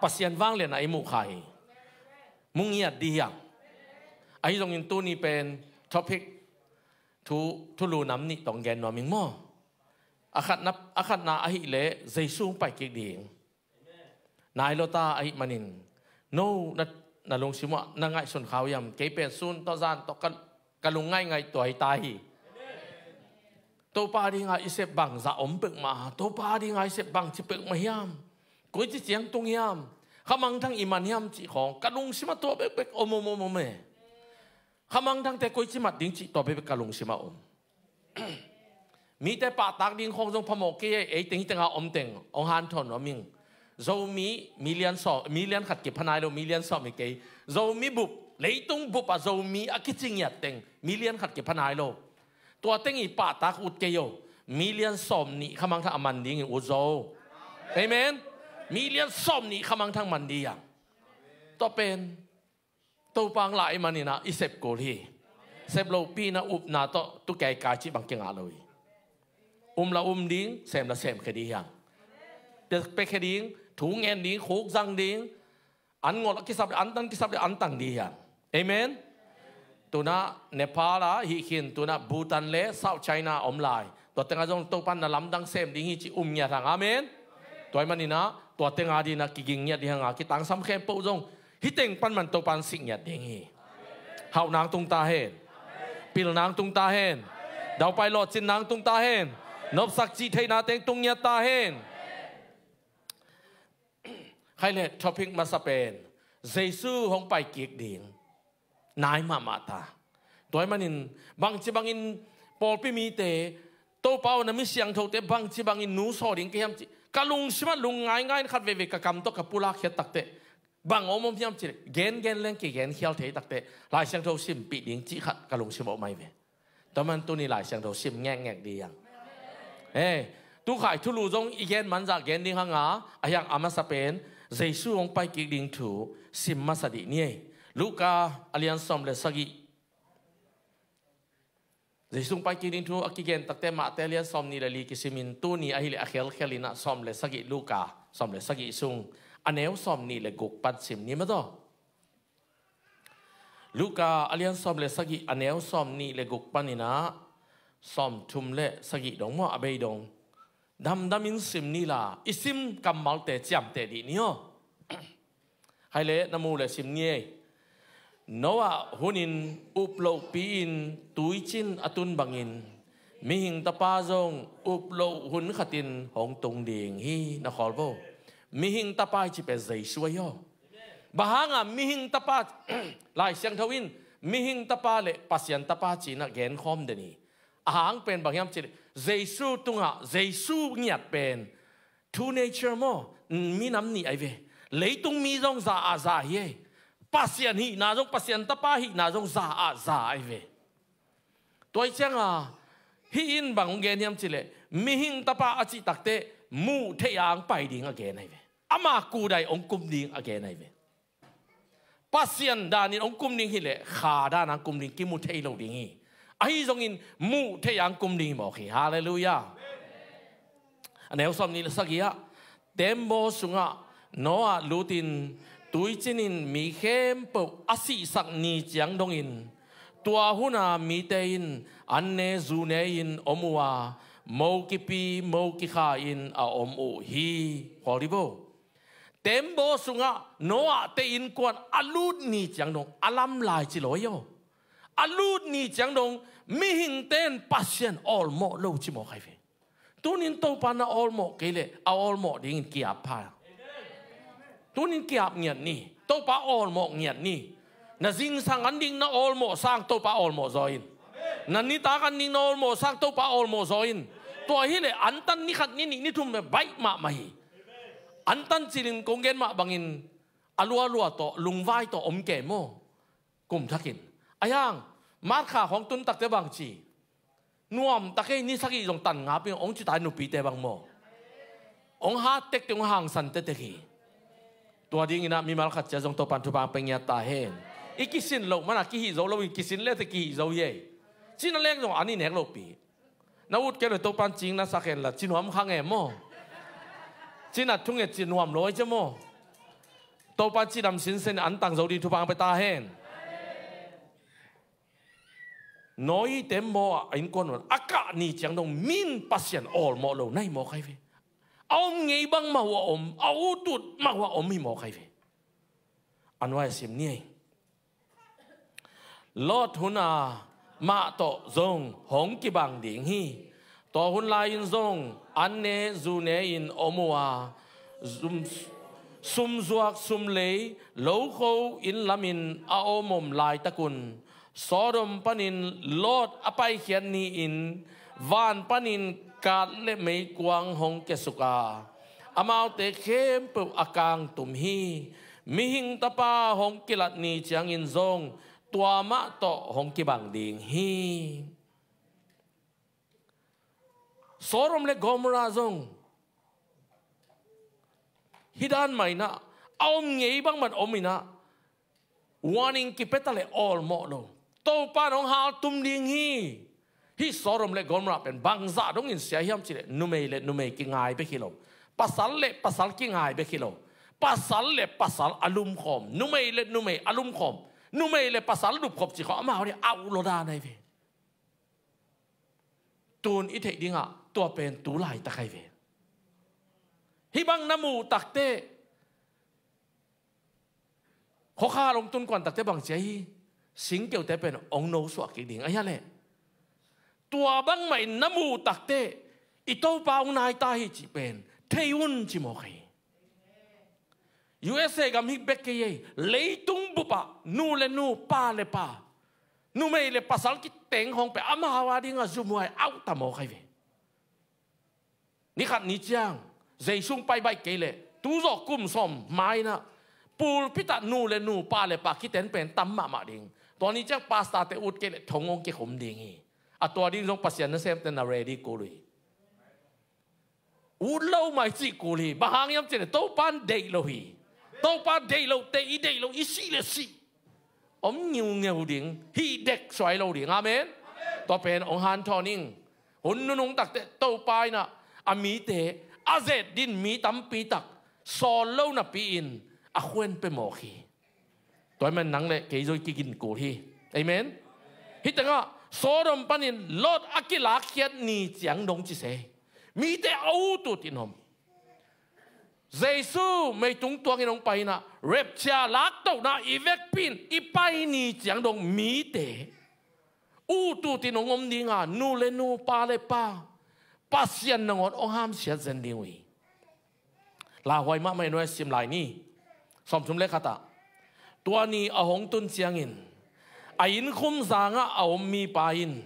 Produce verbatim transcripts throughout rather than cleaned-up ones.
Pasian vangliatna i muh kha hi. Mu ngiat dih hiam? Ahi zongin tuni pen topic thu, thulu nam nih tawh gen nuam ing maw? A khatna, a khatna ahih leh Jesu hong pai kik ding. Nai lo ta ahih manin, no na, na lungsim ah na ngaihsun kha uh hiam? Kei pen sun tawh zan tawh ka, ka lung ngaingai tuai ta hi. Topa dinga i sep bangzah om peuhmah, Topa dinga i sep bangci peuhmah hiam? Koici ciang tung hiam? Kha mangthang i man hiam cih khawng ka lungsim ah tua bekbek om, om, om, om e. Kha mangthangte koici mat ding cih tua bekbek ka lungsim ah om. Mite pahtak ding khawng zong phamawh kei e, ei teng hi tenga om teng hong hanthawn nuam ing. Zomi million sawm, million khat kipha nai lo, million sawm hi kei. Zomi bup, leitung bup ah Zomi a kici ngiat teng million khat kipha nai lo. Tua teng i pahtak ut kei o. Million sawm nih kha mangthang a man dingin ut zaw. Amen. Million sawm nih kha mangthang man ding a. Tua pen Topa hong la i manin ah i sep kul hi. Sep lopi in ah upna tawh tu kei kai cih bang kingah lo hi. Um la um ding, sem la sem khia ding hiam? Pia, pia khia ding, thu ngen ding, khuk zang ding. An ngol a kisap le an tan, kisap le an tang ding hiam? Amen. Tuna Nepal ah hih khin, tuna Bhutan le South China om lai. Tua tengah zong Topa in na lamdang sem ding hi cih um ngiat hang. Amen. Tua ahih manin ah tua tengah ding in ah kiging ngiat ding hang a, kitangsam khempeuh zong hih teng pan man Topa in sik ngiat ding hi. Hauh nang tung ta hen. Pil nang tung ta hen. Daupai lawhcin nang tung ta hen. Nopsak cih theihna teng tung ngiat ta hen. Khai le topic masa pen Jesu hong pai kik ding. Nai mahmah ta. Tua ahih manin bangci bangin pawlpi mite, Topa aw, na mi siangthote bangci bangin nu saw ding ka hiam cih ka lungsim ah lung ngaingai in khat veivei ka kam tawh ka pulak khiat takteh bang om om hiam cih leh gen gen leng kigen khial thei takteh Lai Siangtho simpih ding cih khat ka lungsim ah om ahi ve. Tua man tuni Lai Siangtho sim ngekngek ding hiam? He, tu khai thulu zong i gen manzah gen ding hang a, a hiang a masa pen Jesu hong pai kik ding thu sim masa dih ni ei. Luka a lian sawm le sagih. Jesu hong pai kik ding thu a kigen takteh Mate a lian sawm nih le li kisimin tuni ahih leh a khelkhel in ah sawm le sagih, Luka sawm le sagih sung a neu sawm nih le guk pan sim ni maw taw. Luka a lian sawm le sagih a neu sawm nih le guk panin ah sawm thum le sagih dong maw, a bei dong. Damdamin sim ni la, i sim kammalte ciamteh dih ni aw. Hai le na mu le sim ni ei. Noah hunin up lohpi-in tuicin a tun bangin mihing tapa zong up loh hun khatin hong tung ding hi, na khawl vo. Mihing tapa i cih pen Jesu ahi aw. Bang hanga mihing tapa, Lai Siangtho in mihing tapa le Pasian tapa ci-in ah genkhawm den hi. A hang pen bang hiam cih leh Jesu tungah, Jesu ngiat pen two nature maw, minam nih ahi ve. Leitung mi zong za ah za hi ei. Pasian hihna zong, Pasian tapa hihna zong za ah za ahi ve. Tua hi cianga hih in bang hong gen hiam cih leh mihing tapa a cih takteh muh theih a hong pai ding a gen ahi ve. Ama kudai hong kum ding a gen ahi ve. Pasian danin hong kum ding hi leh kha danin hong kum ding, kimu thei lo ding hi. Ahi zongin muh theih a hong kum ding hi mawk hi. Halleluiah. A neu sawm nih le sagih ah, tembaw sungah Noah lutin tuicin in mi khempeuh a sihsak ni ciang dongin tua huna mite in an ne zu ne-in om uh a, mo kipi mo kikha in a om uh hi. Khawl dih vo. Tembaw sungah Noah te innkuan a lut ni ciang dong a lam lai ci lo hi aw. A lut ni ciang dong mihingte in Pasian awlmawh lo ci mawk ahi ve. Tunin Topa na awlmawh kei leh a awlmawh dingin ki-ap pha. Tunin ki-ap ngiat ni. Topa awlmawh ngiat ni. Na zingsang an ding na awlmawh sang Topa awlmawh zaw in. Na nitak an ding na awlmawh sang Topa awlmawh zaw in. Tua hi leh antan ni khat ni nih ni thum le baih mahmah hi. Antan cilin kong gen mah bangin a lualua tawh, lungvai tawh om kei maw? Kum thakin a hiang March kha khawng tun takte bang ci? Nuam ta kei, ni sagih zong tan ngap ing, hong ci ta hi nupite bang maw? Hong hat tektek, hong hangsan tektek hi. Tua dingin ah mimal khat cia zong Topan thupha pia ngiat ta hen. I kisin loh mana kihih zo loin kisin lete kihih zo hi ei. Cina leng zong an i nek lohpi. Na ut kei leh Topan cing na sak hen la, ci nuam kha nge maw? Cina thunget ci nuam lo ei cia maw? Topa cidam sinsen an tang zo ding thupha pia ta hen. Noah te maw a innkuan un a kah ni ciang dong min Pasian awlmawh lo nai mawk ahi ve. A om ngei bang mah uh a om, a utut mah uh a om hi mawk ahi ve. A nuai a sim ni ei. Lot hun a mah tawh zong hong kibang ding hi. Tua hun lai-in zong an ne zu ne-in om uh a, zum, sumzuak sumlei lokho inn lamin a om om laitakun Sodom panin Lot a paikhiat ni-in van panin kat le meikuang hong kiasuk a, amaute khempeuh a kangtum hi. Mihing Tapa hong kilat ni ciangin zong tua mah tawh hong kibang ding hi. Sodom le Gomorrah zong hih dan mah in ah, a om ngei bangmah om in ah, warning kipia ta leh awlmawh lo. Topa in hong haltum ding hi. Hih Sodom le Gomorrah pen bangzah dongin sia hiam cih leh numei le numei kingai bek hi lo. Pasal le pasal kingai bek hi lo. Pasal le pasal a lumkhawm, numei le numei a lumkhawm, numei le pasal lupkhop cih khawng amau nih a uh lo dan ahi ve. Tun i theih dingah tua pen tu laitak ahi ve. Hih bang na muh takteh, khuakhal hong tun kuan takteh bang ci ahi, singkeute pen hong nosuah kik ding ahi a leh. Tua bangmah in na muh takteh i Topa hong nai ta hi cih pen thei un ci mawk ahi. U S A gam hi bek kei ei, leitung bupah nu le nu, pa le pa, numei le pasal kiteng khawng pen amau a dingah zumhuai a uh ta mawk ahi ve. Ni khat ni ciang Jesu hong pai baih kei leh tu zawh kum sawm ma-in ah pulpit ah nu le nu, pa le pa kiten pen tam mahmah ding. Tua ni ciang pastor-te ut kei leh thong hong kikhum ding hi. A tua ding zong Pasian nasemte na ready kul uh hi. Ut lo mah i cih kul hi. Bang hang hiam cih leh Topa in deih lo hi. Topa deih lote i deih lo, i sih le sih. Om ngiungeu ding, hih dek suai lo ding. Amen. Tua pen hong hanthawn ing. Hun nunung takteh Topa in ah a mite a zet din mi tampi tak sawl lo napi-in a khuan pia mawk hi. Tua ahih man nang le kei zong i kigin kul hi. Amen. Hih tengah Sodom panin Lot a kilakkhiat ni ciang dong ci se. Mite a utut in om. Jesu meitung tuangin hong pai in ah rapture, laktohna i vekpi in i pai ni ciang dong mite utut in hong om ding a, nu le nu, pa le pa, Pasian nangawn hong hamsiat zen ding uh hi. Lauhuai mahmah in nuai sim lai ni. Sawmthum le khat ah, tua ni a hong tun ciangin a innkhum zangah a om mipa in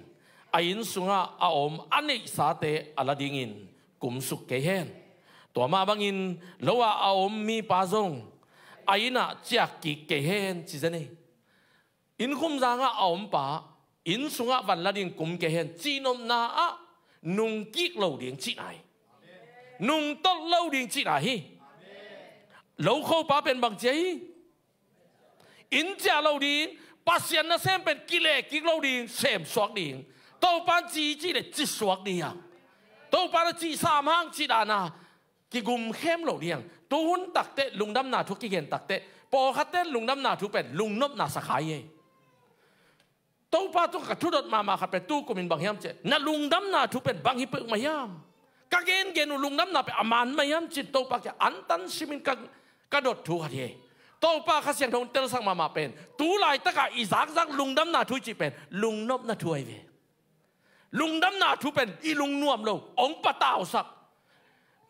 a inn sungah a om a neihsate a la dingin kumsuk kei hen. Tua mah bangin lo ah a om mipa zong a inn ah ciak kik kei hen ci zen hi. Innkhum zangah a ompa inn sungah van la ding kum kei hen cihnopna ah nungkik lo ding cihna hi. Nungtolh lo ding cihna hi. Lokhopa pen bang ci ahi? Inn ciah lo ding, Pasian nasem pen kileh kik lo ding, semsuak ding. Topa in ci cih leh cisuak ding a, Topa in a cih sam hang cih dan a kigumkhem lo ding. Tu hun takteh lungdamna thu kigen takteh pawlkhatte in lungdamna thu pen lungnopna sa kha hi. Topa tungah ka thudot mahmah khat pen tu kumin bang hiam cih leh, na lungdamna thu pen bang hi peuhmah hiam? Ka gengen uh lungdamna pen a man mah hiam ci-in Topa kiang antan simin ka, ka dot thu khat hi. Topa Kha Siangtho in telsak mahmah pen tu laitakah i zakzak lungdamna thu i cih pen lungnopna thu ahi ve. Lungdamna thu pen i lungnuam lo, hong patausak.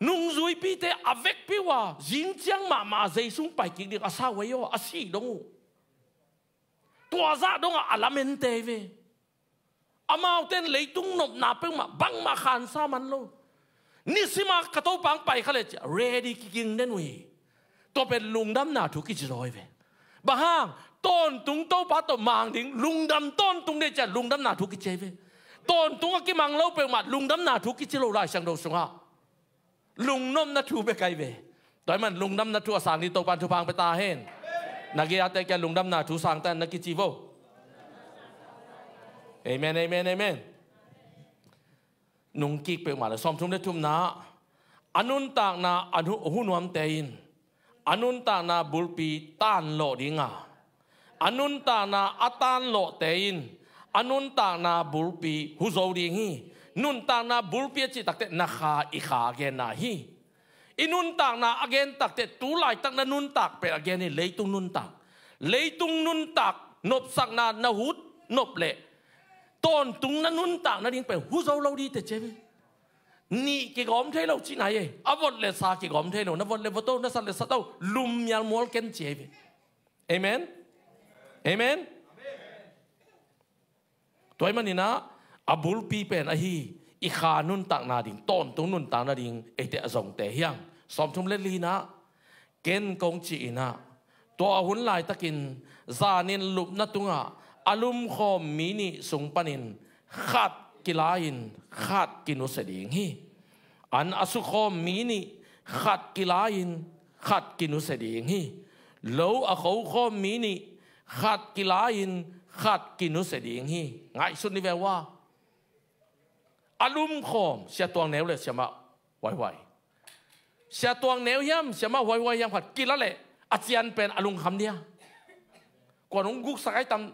Nungzuipite a vekpi uh a, zing ciang mahmah a Jesu hong pai kik ding a sau ahi aw, a sih dong uh. Tua zah dongah a lamente hi ve. Amaute in leitung nopna peuhmah bangmah khansa man lo. Nisim a ka Topa hong pai kha leh ci-a ready kiging den uh hi. Tua pen lungdamna thu kici zaw hi ve. Bang hang? Tawntung Topa tawh mang ding lungdam tawntung ding ci-a lungdamna thu kici hi ve. Tawntung a kimang lo peuhmah lungdamna thu kici lo Lai Siangtho sungah. Lungnopna thu bek ahi ve. Tua ahih man lungdamna thu a sang ding Topa in thupha hong pia ta hen. Na gei-ate kiang lungdamna thu sangta in na kici vo. Amen, amen, amen. Nungkik peuhmah le sawmthum le thumna, a nuntakna a hu, hunuamte in a nuntakna bulpi tanlawh dinga, a nuntakna a tanlawhte in a nuntakna bulpi huzo ding hi. Nuntakna bulpi a cih takte na kha, i kha a genna hi. I nuntakna a gen takte tu laitak na nuntak pen a gen hi, leitung nuntak. Leitung nuntak nopsakna na hut nop leh tawntung na nuntak nading pen huzo lo dite ci hi. Nih kigawm thei lo cihna hi. A vot le sa kigawm thei lo, na vot le vot o, na sat le sat o, lum mialmual ken ci hi. Amen. Amen. Tua ahih maninah a bulpi pen ahi i kha nuntak nading, tawntung nuntak nading eite a zongte hi hang. Sawmthum le linah, ken kong ci-inah, tua hun laitakin zanin lupna tungah a lumkhawm mi nih sung panin khat kila-in khat kinusia ding hi. An a sukhawm mi nih khat kila-in khat kinusia ding hi. Lo a khokhawm mi nih khat kila-in khat kinusia ding hi. Ngaihsun ni ve ua. A lumkhawm, Sia Tuang Neu le Siamah Huaihuai. Sia Tuang Neu hiam, Siamah Huaihuai hiam khat kila leh a cian pen a lungkham dia. Kuan hong guksak ai tam.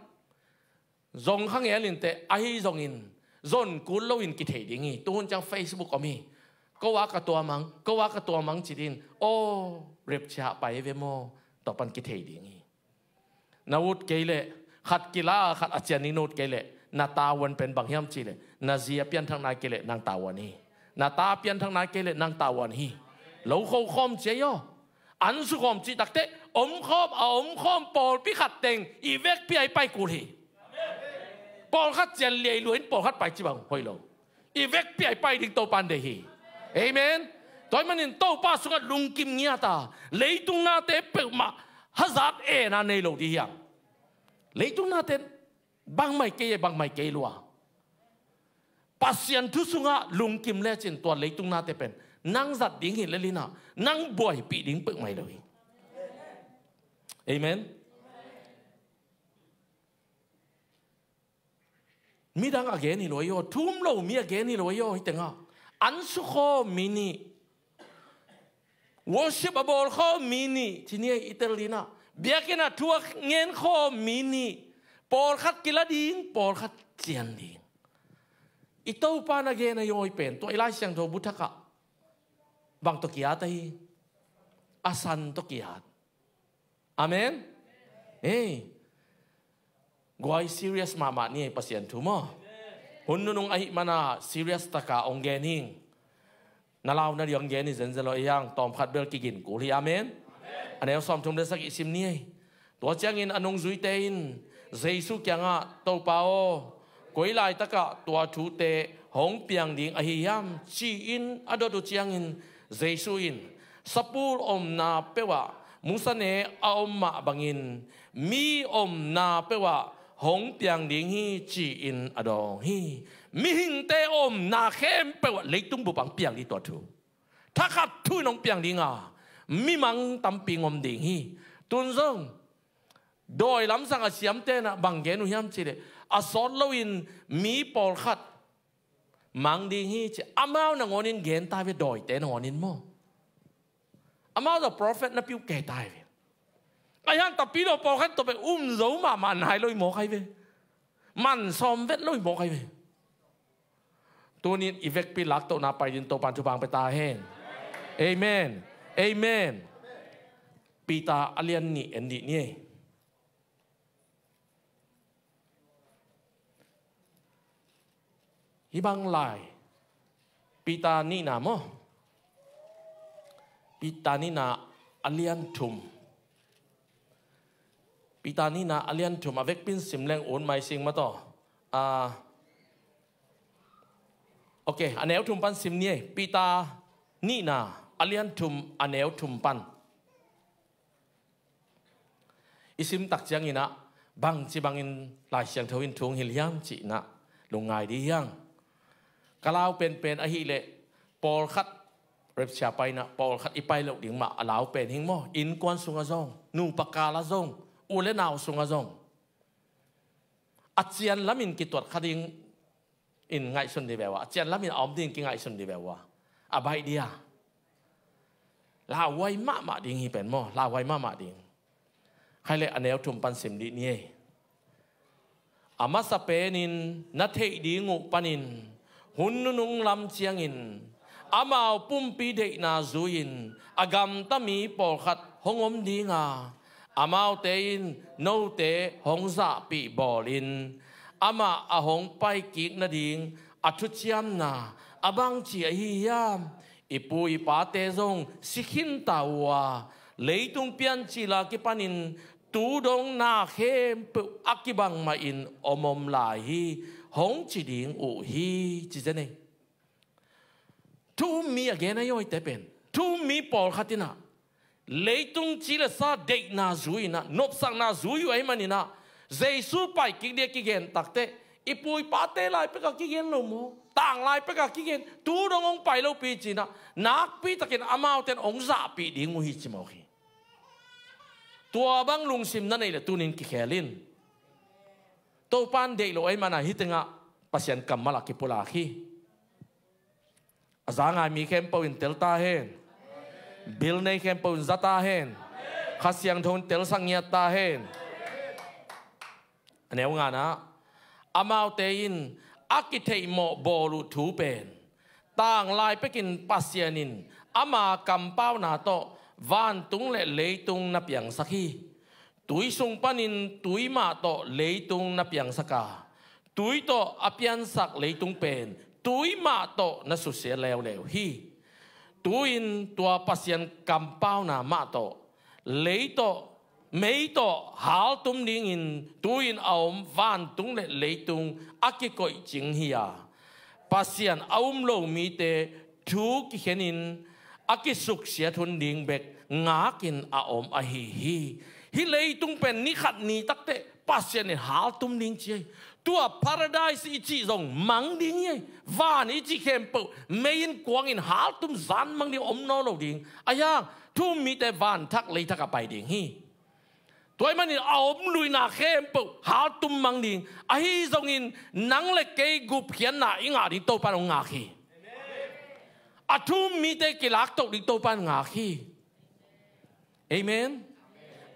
Zong kha ngel inteh, ahi zongin zon kul loin kithei ding hi. Tuhun ciang Facebook om hi. Ko a ka tua mang, ko a ka tua mang ci ding. Aw, repcia pai ve maw? Tua pan kithei ding hi. Na ut kei leh, khat kila, khat a cian ding na ut kei leh, na tavuan pen bang hiam cih leh, na zi a pianthak nai kei leh nang tavuan hi. Na ta a pianthak nai kei leh nang tavuan hi. Lo khokhawm ci aw. An sukhawm cih takte, omkhawm, a omkhawm pawlpi khat teng i vekpi ah i pai kul hi. Pawlkhat cian liailua in pawlkhat pai ci bang hoih lo. I vekpi ah i pai ding Topan deih hi. Amen. Tua ahih manin Topa sungah lungkim ngiat a, leitung nate peuhmah hazat ena nei lo dih hiam? Leitung nate bangmah kei e, bangmah kei lua. Pasian thu sungah lungkim lecin tua leitung nate pen nang zat ding hi le linah nang buaipih ding peuhmah lo hi. Amen. Midang a gen hi lo ahi aw, thu um lo mi a gen hi lo ahi aw, hih tengah. An sukhawm mi nih, worship a bawlkhawm mi nih, ci ni ei i tel dinah. Biakinn ah thu a ngenkhawm mi nih, pawlkhat kila ding, pawlkhat cian ding. I Topa na gen ahi aw, i pen tua i Lai Siangtho bu thakah bang tawh ki-at ahi? A san tawh ki-at. Amen. Ei, guai, serious mahmah ni ei, Pasian thu maw. Hun nunung ahih mana serious taka ong gen hing. Na launa dih ong gen hi zenzen lo ei hang, tawmkhat bel kigin kul hi. Amen. A neu sawmthum le sagih sim ni ei. Tua ciangin a nungzuite in Jesu kiangah, Topa aw, koi laitakah tua thute hong piang ding ahi hiam? Ci-in a dot uh ciangin Jesu in, sapul omna peuhah musane a om mah bangin mi omna peuhah hong piang ding hi, ci-in a dawng hi. Mihingte omna khempeuhah leitung bup ah hong piang ding tua thu. Thakhat thu in hong piang dinga, mimang tampi hong om ding hi. Tun zong dawi lamsang a siamte nah bang gen uh hiam cih leh, a sawt loin mi pawlkhat mang ding hi ci. Amau nangawnin gen ta ve, dawite nangawnin maw. Amau zong prophet napi uh kei ta ve. Ahi hang tapi lo pawlkhat tawh pen um zo mahmah nai lo hi mawk ai ve. Man sawm vet lo hi mawk ai ve. Tunin i vekpi laktohna pai ding Topan thupha hong pia ta hen. Amen. Amen. Peter a lian nih en dih ni ei. Hih bang lai Peter nihna maw? Peter nihna a lian thum. Peter nihna a lian thum, a vekpi in sim leng ut mai sing mataw. Ah, ok, a neu thum pan sim ni ei. Peter nihna a lian thum, a neu thum pan i sim tak cianginah bangci bangin Lai Siangtho in thu hong hilh hiam cihnah lungngai dih hiang. Ka lau penpen ahileh pawlkhat rapture painah pawlkhat i pai loh ding mah a lau pen hing maw? Innkuan sungah zong, nupa kalah zong, u le nau sungah zong a cian lamin kituat kha ding in ngaihsun dih ve ua, a cian lamin a om ding kingaihsun dih ve ua. A baih dia. Lauhuai mahmah ding hi pen maw, lauhuai mahmah ding. Khai le a neu thum pan sim dih ni ei. A masa penin na theih ding uh panin hun nunung lam ciangin amau pumpi deihna zui-in a gamta mi pawlkhat hong om dinga, amaute in note hong zahpih bawlin amah a hong paikik nading a thuciamna a bangci ahi hiam? I pu i pate zong si khinta uh a, leitung piancil a kipanin tu dong na khempeuh a kibang mahin om om lai hi, hong ci ding uh hi, ci zen ei. Thu um mi a gen a yawite pen, thu um mi pawlkhat in ah leitung ci le sa deihna zui-in ah, nopsakna zui uh ahih manin ah, Jesu paikik ding a kigen takteh, i pu i pate lai pek a kigen lo maw, tang lai pek a kigen, tu dong hong pai lopi ci-in ah, nakpi takin amaute in hong zahpih ding uh hi ci mawk hi. Tua bang lungsim na neih leh tuni-in kikhel in. Topa in deih lo ahih manin ah hih tengah Pasian kammal ah kipulak hi. A za ngai mi khempeuh in tel ta hen. Bil nei khempeuh in za ta hen. Kha Siangtho in telsak ngiat ta hen. A neu ngana ah, amaute in a kitheihmawh bawl uh thu pen, tang lai pekin Pasian in ama kampauna tawh vantung le leitung na piangsak hi. Tui sung panin tui mah tawh leitung na piangsak a, tui tawh a piansak leitung pen tui mah tawh na susia leuleu hi. Tu-in tua Pasian kampauna mah tawh, lei tawh, mei tawh haltum dingin tu-in a om vantung le leitung a kikoihcing hi a, Pasian a um lo mite thu kikhenin a kisuksiat hun ding bek ngakin a om ahi hi. Hih leitung pen ni khat ni takteh Pasian in haltum ding ci hi. Tua paradise i cih zong mang ding hi. Van i cih khempeuh mei in kuangin haltum zan mang ding, om nawn lo ding. Ahi hang thu um mite vanthak leithak ah pai ding hi. Tua ahih manin a om luina khempeuh haltum mang ding. Ahi zongin nang le kei gupkhiatna i ngah ding Topa in hong ngak hi. A thu um mite kilaktoh ding Topa in ngak hi. Amen.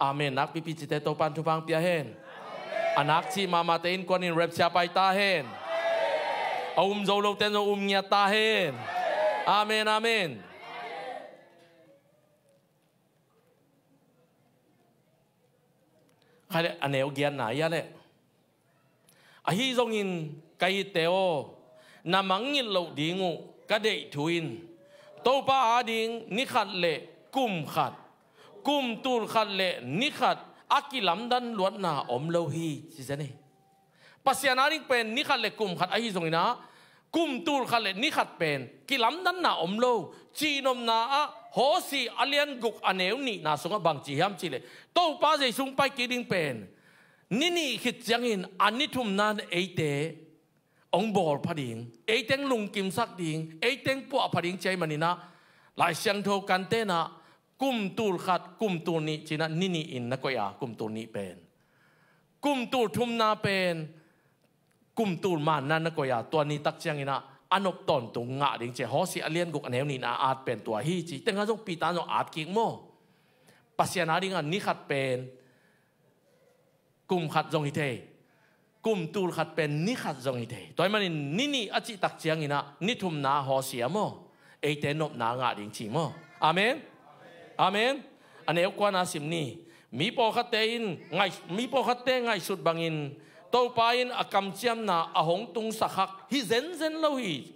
Amen. Nakpipi cite Topa in thupha hong pia hen. A nak cih mahmahte innkuan in rapture pai ta hen. A um zo lote in zong um ngiat ta hen. Amen, amen. Khai le a neu giatna hi a leh. Ahi zongin ka itte aw, na mangngilh loh ding uh ka deih thu in, Topa ading ni khat le kum khat, kum tul khat le ni khat a kilamdan luatna om lo hi, ci zen hi. Pasian ading pen ni khat le kum khat ahi zongin ah, kum tul khat le ni khat pen kilamdanna om lo. Cihnopna ah Hosea a lian guk a neu nihna sungah bang ci hiam cih leh, Topa Jesu hong paikik ding pen ni nih khit ciangin a ni thumna in eite hong bawl pha ding, eite hong lungkimsak ding, eite hong puah pha ding ci ahih manin ah, Lai Siangtho kante'n ah kum tul khat, kum tul nih ci-in ah ni nih in na koih a, kum tul nih pen, kum tul thumna pen kum tul manna na koih a, tua ni tak ciangin ah a nop tawntung ngah ding ci a, Hosea a lian guk a neu nihna a at pen tua hi ci. Tengah zong Peter in zong at kik maw. Pasian ading a ni khat pen kum khat zong hi thei, kum tul khat pen ni khat zong hi thei. Tua ahih manin ni nih a cih tak ciangin ah ni thumna Hosea maw, eite nopna ngah ding ci maw. Amen. Amen. A neu kuana sim ni. Mi pawlkhatte in ngai, mi pawlkhatte ngaihsut bangin Topa in a kamciamna a hong tungsak hak hi zenzen lo hi.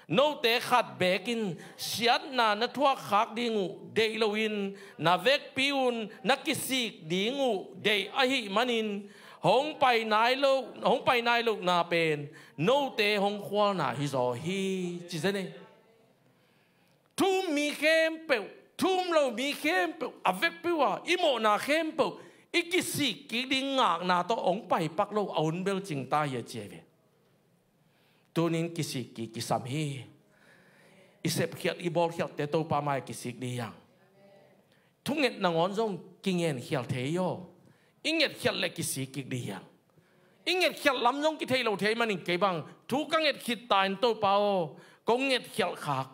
Note khat beek in siatna na thuak khak ding uh deih loin, na vekpi un na kisik ding uh deih ahih manin, hong pai nai lo, hong pai nai lohna pen note hong khualna hizaw hi, ci zen hi. Thu um mi khempeuh, thu um lo mi khempeuh, a vekpi uh a i mawhna khempeuh i kisik kik ding ngakna tawh hong pai pak lo a hun bel cing ta hi a ci hi ve. Tuni-in kisik kik kisam hi. I sepkhialh, i bawlkhialhte Topa mai-ah kisik ding hi hang. Thunget nangawn zong kingenkhial thei hi aw. I ngetkhialh leh kisik kik ding hi hang. I ngetkhialh lam zong kithei lo thei manin kei bang thu ka nget khit ta in Topa aw, kong ngetkhialh khak.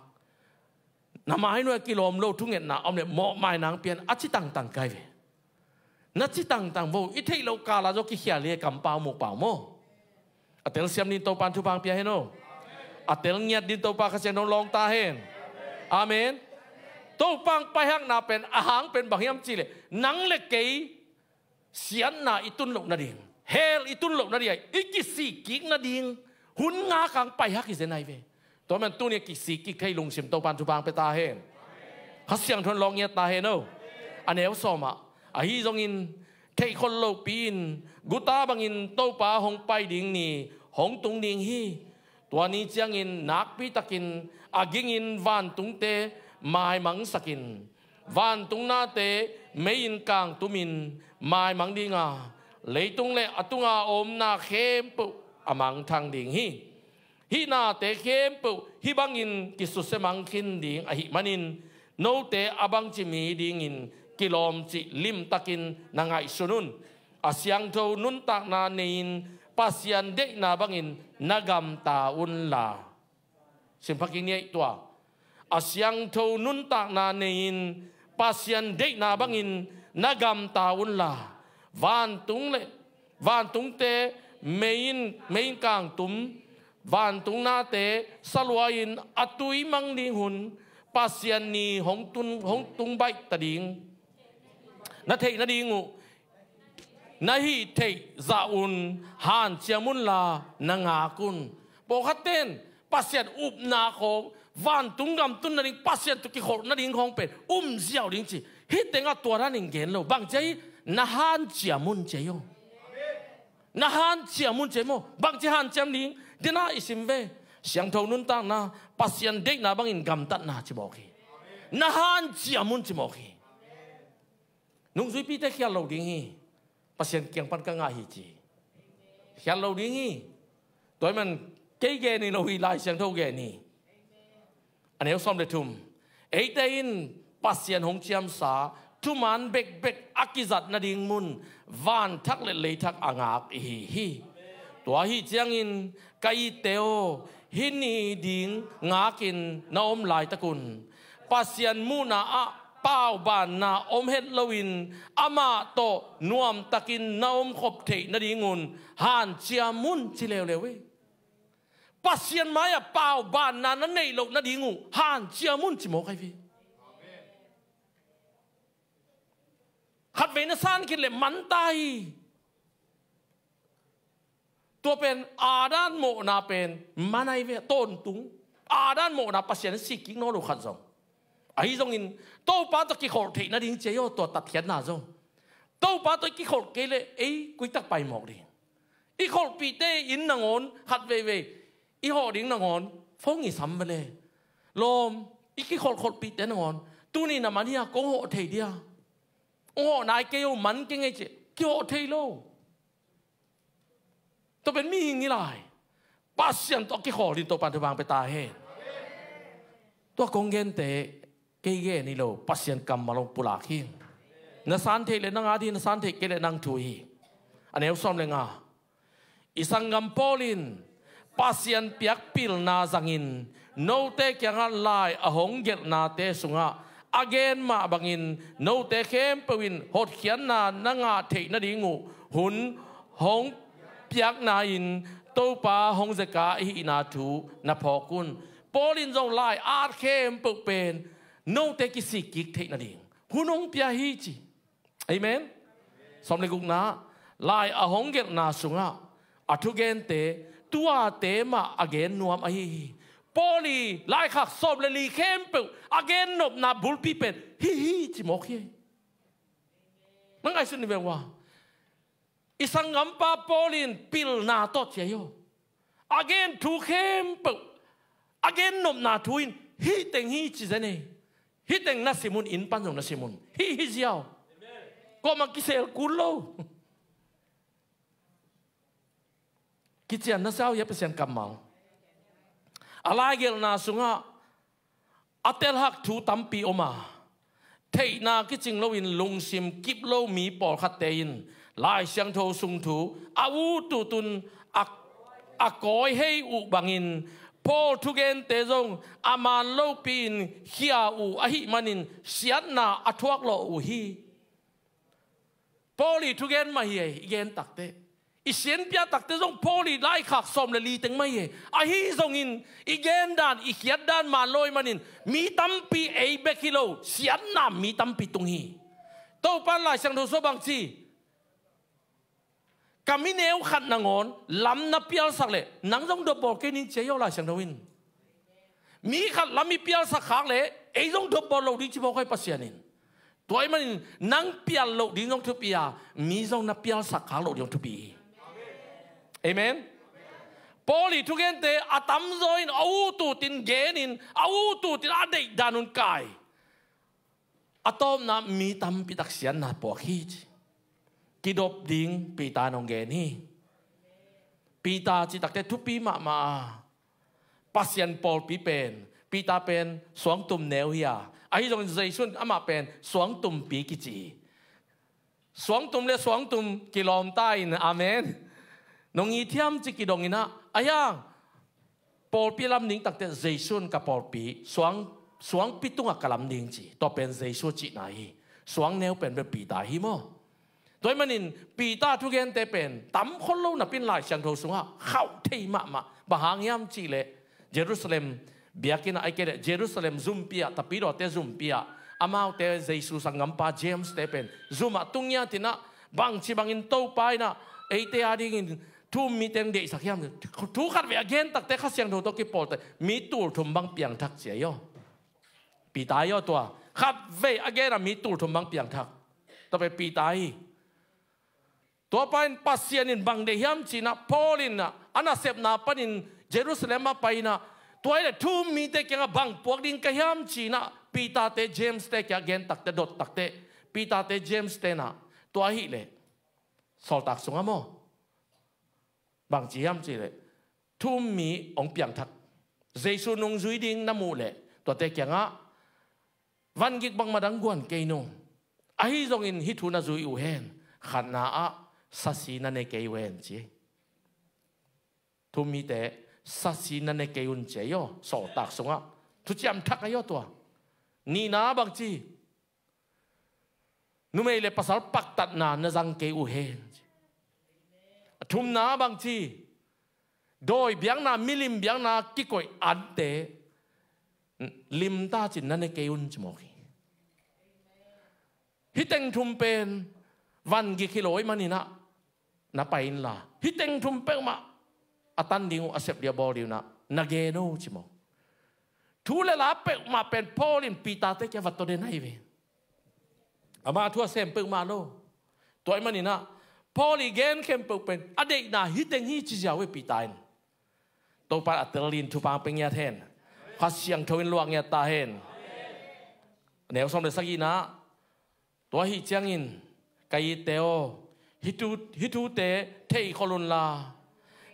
Na mai nuai kilawm lo thungetna om le mawhmai nang pian a ci tangtang kai ve. Na ci tangtang vo, i theih loh kala zaw kikhial hi e kampau mukpau maw. A telsiam ding Topan thupha pia hen aw. A telngiat ding Topa Kha Siangtho lawng ta hen. Amen. Topa paihakna pen a hang pen bang hiam cihleh nang le kei siatna i tun loh nading, hell i tun loh nading, i kisik kik nading hun nga kang paihak hi zen ai ve. Tua man tuni a kisik kik thei lungsim Topan thupha pia ta hen. Kha Siangtho lawng ngiat ta hen aw. A neu sawm ah, ahi zongin theihkhol lopi in guta bangin Topa hong pai ding ni hong tung ding hi. Tua ni ciangin nakpi takin a gingin vantungte maimangsakin, vantung nate mei-in kangtumin maimang dinga, leitung le a tunga omna khempeuh a mangthang ding hi. Hih nate khempeuh hih bangin kisusia mang khin ding ahih manin, note a bangci mi dingin kilawmcih limtakin na ngaihsun un. A siangtho nuntakna nei-in Pasian deihna bangin na gamta unla. Simphaking niaih tua. A siangtho nuntakna nei-in Pasian deihna bangin na gamta unla. Vantung le vantungte mei-in, mei-in kangtum, vantung nate saluain a tui mang ding hun Pasian ni hong tun, hong tung baih ta ding. Na theih nading uh na hih theih zah un hanciam unla na ngak un. Pawlkhatten Pasian upna khawng, vantung gam tun nading, Pasian tawh kikholh nading khawng pen um ziau ding ci. Hih tengah tua danin gen lo. Bangci ahi, na hanciam un ci ahi aw. Na hanciam un ci ahi maw. Bangci hanciam ding, dena i sim ve. Siangtho nuntakna, Pasian deihna bangin gamtatna ci mawk hi. Na hanciam un ci mawk hi. Nungzuipite khial lo ding hi. Pasian kiang pan ka ngah hi ci. Khial lo ding hi. Tua ahih man kei gen hi lo hi, Lai Siangtho gen hi. A neu sawm le thum. Eite in Pasian hong ciamsa thuman bekbek a kizat nading mun vanthak le leithak a ngak i hi hi. Tua ahi ciangin ka itte aw, hih ni ding ngakin na om laitak un, Pasian muhna ah paubanna om het loin amah tawh nuamtakin na omkhop theih nadingun hanciam un ci leuleu hi. Pasian mai-ah paubanna na neih loh nading uh hanciam un ci mawk ahi hi. Khatvei na san khin le man ta hi. Tua pen Adam mawhna pen man ahi ve, tawntung. Adam mawhna Pasian in sik kik nawn lo khat zong. Ahi zongin Topa tawh kikholh theih nading ci ahi aw, tua tatkhiatna zong. Topa tawh i kikholh kei leh ei kuitak pai mawk ding. I kholhpihte in nangawn khat veivei i hawh ding nangawn phone i sam ve le. Lawm, i kikholh kholhpihte nangawn tuni na man hi a, kong hawh thei dia? Hong hawh nai kei aw, man kei ing ei ci. Kihawh thei lo. Tua pen mihing hi lai. Pasian tawh kikholh in Topan thupha pia ta hen. Tua kong gente kei gen hi lo, Pasian kammal hong pulak hi. Na san theih leh nang a ding, na san theih kei leh nang thu hi. A neu sawm le nga. I sanggam Paul in Pasian piak pilna zangin note kiangah lai a hong gelhnate sungah a gen mah bangin note khempeuh in hotkhiatna na ngah theih nading uh hun hong piakna-in Topa hong zeka i hihna thu na phawk un. Paul in zong lai at khempeuh pen note kisik kik theih nading hun hong pia hi ci. Amen. Sawm le gukna, lai a hong gelhna sungah a thugente tuate mah a gen nuam ahi hi. Paul i laikhak sawm le li khempeuh a gen nopna bulpi pen hih hi ci mawk hi. Nang ngaihsun ni ve ua. I sanggampa Paul in pilna tawh ci ahi aw. A gen thu khempeuh, a gen nopna thu in hih teng hi ci zen ei. Hih teng na sim un, inn pan zong na sim un. Hih hi ziau. Kuamah kisel kul lo. Kician na sau hia Pasian kammal. A laigelhna sungah a telhak thu tampi om a, theihna kicing loin lungsim kip lo mi pawlkhatte in Lai Siangtho sung thu a ut ut un a, a kawi hei uh bangin Paul thugente zong a man lopi-in khia uh ahih manin siatna a thuak lawh uh hi. Paul i thugen mah hi ei, i gen takte. I sianpia takte zong Paul i laikhak sawm le li teng mah hi ei. Ahi zongin i gen dan, i khiat dan man lo ahih manin mi tampi, ei bek hi lo, siatna mi tampi tung hi. Topan Lai Siangtho sua bang ci, ka mi neu khat nangawn lam na pialsak leh nang zong dopbawl kei ning ci ei aw Lai Siangtho in. Mi khat lam i pialsak khak leh ei zong dopbawl loh ding ci mawk hi Pasian in. Tua ahih manin nang pial loh ding zong thupi a, mi zong na pialsak khak loh ding zong thupi hi. Amen. Paul i thugente a tamzaw in a ut utin genin, a ut utin a deih dan un kai. A tawpna mi tampi tak siatna puak hi ci. Kidop ding Peter in hong gen hi. Peter cih takte thupi mahmah a, Pasian pawlpi pen, Peter pen suangtum neu hi a, ahi zongin Jesu in amah pen suangtumpi kici hi. Suangtum le suangtum kilawm ta in, amen. Nong it hiam ci kidong in ah, ahi hang pawlpi lam ding takte Jesu in ka pawlpi, suang, suangpi tungah ka lam ding ci. Tua pen Jesu cihna hi. Suang neu pen bel Peter hi maw. Tua ahih manin Peter thugente pen tam khol lo napi-in Lai Siangtho sungah khauh thei mahmah. Bang hang hiam cih leh Jerusalem biakinn ah, ahih kei leh Jerusalem zumpi ah, tapidawte zumpi ah, amaute Jesu sanggampa James te pen zum ah tung ngiat in ah, bangci bangin Topa in ah eite adingin thu um mite hong deihsak hiam? Thu khatvei a gen takte Kha Siangtho tawh kipawl teh, mi tulthum bang piangthak ci ei aw. Peter hi aw tua. Khatvei a gen a mi tulthum bang piangthak. Tua pen Peter hi. Tua pa in Pasian in bang deih hiam ci-in ah, Paul in ah a nasepna panin Jerusalem ah pai-in ah, tua ahih leh thu um mite kiangah bang puak ding ka hiam ci-in ah, Peter te James te kiangah gen takte, dot takte, Peter te James te in ah, tua ahih leh Sawltak sungah maw, bang ci hiam cih leh thu um mi hong piangthak, Jesu nungzui ding na muh leh tuate kiangah, vangik bangmah dang guan kei nung. Ahi zongin hih thu na zui uh hen. Khatna ah sasi na ne kei uh hen ci. Thu um mite sasi na ne kei un ci ei aw, Sawltak sungah. Thuciam thak ei aw tua. Nihna bang ci? Numei le pasal paktatna na zang kei uh hen. A thumna bang ci? Dawi biakna, milim biakna kikoih ante limta cin na ne kei un ci mawk hi. Hih teng thum pen vangik hi lo ahih manin ah na pai inla, hih teng thum peuhmah a tan ding uh, a sep ding uh, a bawl ding uh na, na gen uh ci mawk. Thu le la peuhmah pen Paul in Peter te kiang va tawden ahi ve. Ama thu a sem peuhmah lo. Tua ahih manin ah Paul i gen khempeuh pen a deihna hih teng hi ci ziau ve Peter in. Topa in a tel dingin thupha pia ngiat hen. Kha Siangtho in luah ngiat ta hen. Neu sawm le sagihna. Tua ahih ciangin ka itte aw, hih thu, hih thute thei khol unla,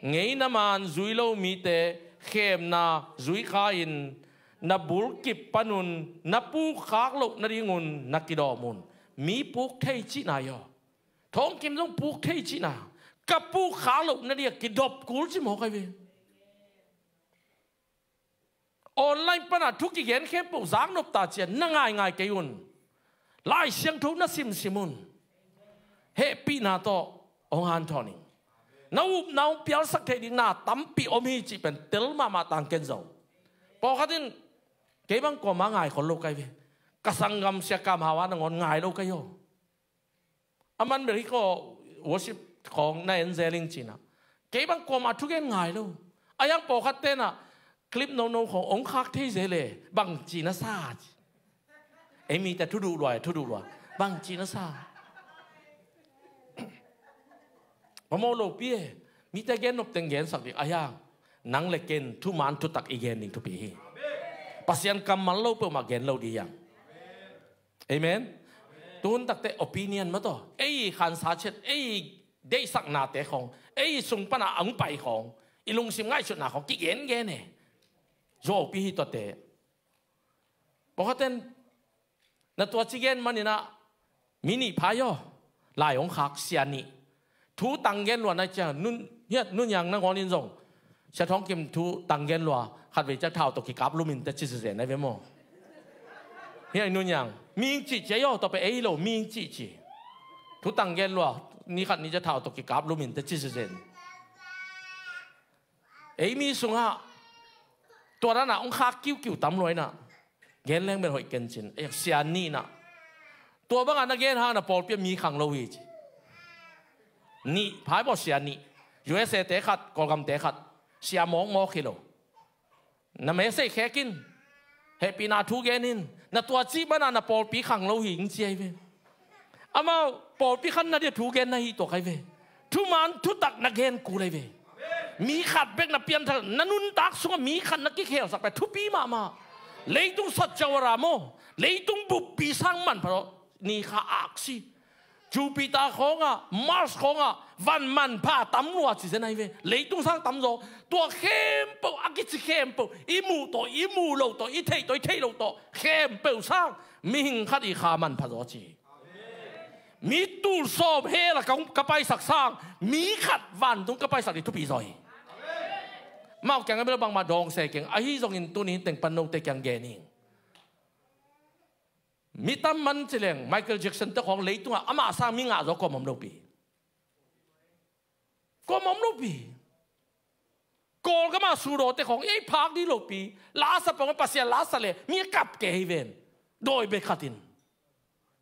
ngeina maan zui lo mite khemna zui kha-in, na bulkip panun na pukkhak loh nadingun na kidawm un. Mi puk thei cihna hi aw. Thawngkim zong puk thei cihna. Ka pukkhak loh nading a kidop kul ci mawk ahi ve. Online pana thu kigen khempeuh zaknop ta cian na ngaingai kei un. Lai Siangtho na simsim un. Hehpihna tawh hong hanthawn ing. Na upna hong pialsak theih ding na tampi om hi cih pen tel mahmah tang ken zo. Pawlkhat in kei bang kuamah ngai khol lo kai ve. Ka sanggam Sia Kam Hau a nangawn ngai lo kai aw. A man bel hi ko, worship khawng na en zel ing ci-in ah. Kei bang kuamah thugen ngai lo. A yang pawlkhat ten ah clip nono khawng hong khak thei zel e, bangci na sa ci. Ei mite thu duh lua, thu duh lua. Bangci na sa. Phamawh lopi e. Mite gen nop teng gensak ding. A yang nang le ken thuman thutak i gen ding thupi hi. Pasian kammal lo peuhmah gen lo ding hi hang. Amen. Tuhun takte opinion mah tawh, ei khansa ciat, ei deihsaknate khawng, ei sung pana a hong pai khawng, i lungsim ngaihsutna khawng kigengen e. Zuaupi hi tuate. Pawlkhatten na tua ci gen manin ah mi nih pha hi aw. Lai hong khak sia nih. Thu tang gen luat nai cia, nun, hiat, nun yang nangawn in zong Sia Thawng Kim thu tang gen lua, khatvei cia thau tawh kikap lumin te ci zezen ahi ve maw. Hi ai nunniang, mihing cihci ahi aw, tua pen ei lo, mihing cihci. Thu tang gen lua, ni khat ni cia thau tawh kikap lumin te ci zezen. Ei mi sungah tua dana hong khak kiukiu tam lua inah, gen leng bel hoih kencin. Ei, sia nih inah, tua bangah na gen hang na pawlpi ah mi khang lo hi ci. Nih, phai baw sia nih. U S A te khat, Kawlgam te khat. Sia mawkmawk hi lo. Na message khek in. Hehpihna thu gen in. Na tua cih banah na pawlpi khang lo hi ing ci ahi ve. Amau pawlpi khan na dia thu gen na hi tuak ahi ve. Thuman thutak na gen kul ahi ve. Mi khat bek na pianthak, na nuntak sungah mi khat na kikhelsak pen thupi mahmah. Leitung sat ciau a ra maw. Leitung buppi sang manpha ni kha aksi. Jupiter khawngah, Mars khawngah van manpha tam lua ci zen ahi ve. Leitung sang tamzaw. Tua khempeuh, a kici khempeuh, i muh tawh, i muh loh tawh, i theih tawh, i theih loh tawh khempeuh sang mihing khat i kha manpha zaw ci. Mi tul sawm hell ah ka, ka paisak sang mi khat vantung ka paisak ding thupi zaw hi. Amau kiangah bel bangmah dawng se keng. Ahi zongin tuni teng pan note kiang gen ing. Mi tam man ci leng Michael Jackson te khawng leitungah amah sang mi ngah zaw kuamah om lopi. Kuamah om lopi. Kawlgam ah sudaw te khawng ei phak dih lopi. Lasa pawng Pasian lasa le mi a kap kei hi ven. Dawi bek khat in.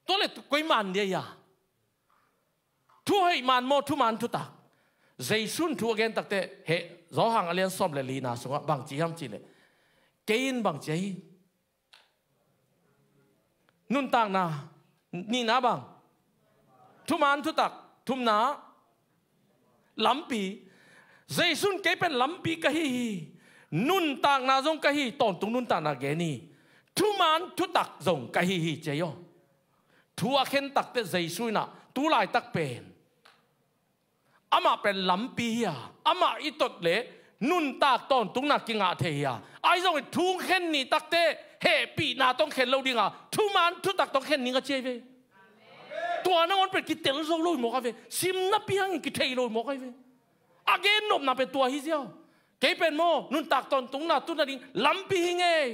Tua le koi man dia hi a. Thu hoih man maw, thuman thutak. Jesu'n thu a gen takte heh, Zawhang a lian sawm le lina sungah bangci hiam cih leh, kei in bangci ahi. Nuntakna, nihna bang. Thuman thutak, thumna, lampi. Jesu'n kei pen lampi ka hi hi. Nuntakna zong ka hi, tawntung nuntakna gen hi. Thuman thutak zong ka hi hi ci aw. Thu a khen takte Jesu inah, tu laitak pen amah pen lampi hi a, amah i tot leh nuntak tawntungna kingah thei hi a. Ahi zongin thu khen ni takte hehpihna tawh khen lo ding a, thuman thutak tawh khen ning a ci ahi ve. Tua nangawn pen kitel zo lo hi mawk ahi ve. Sim napi hangin kithei lo hi mawk ahi ve. A gen nopna pen tua hi ziau. Kei pen maw, nuntak tawntungna tun nading lampi hi ngei.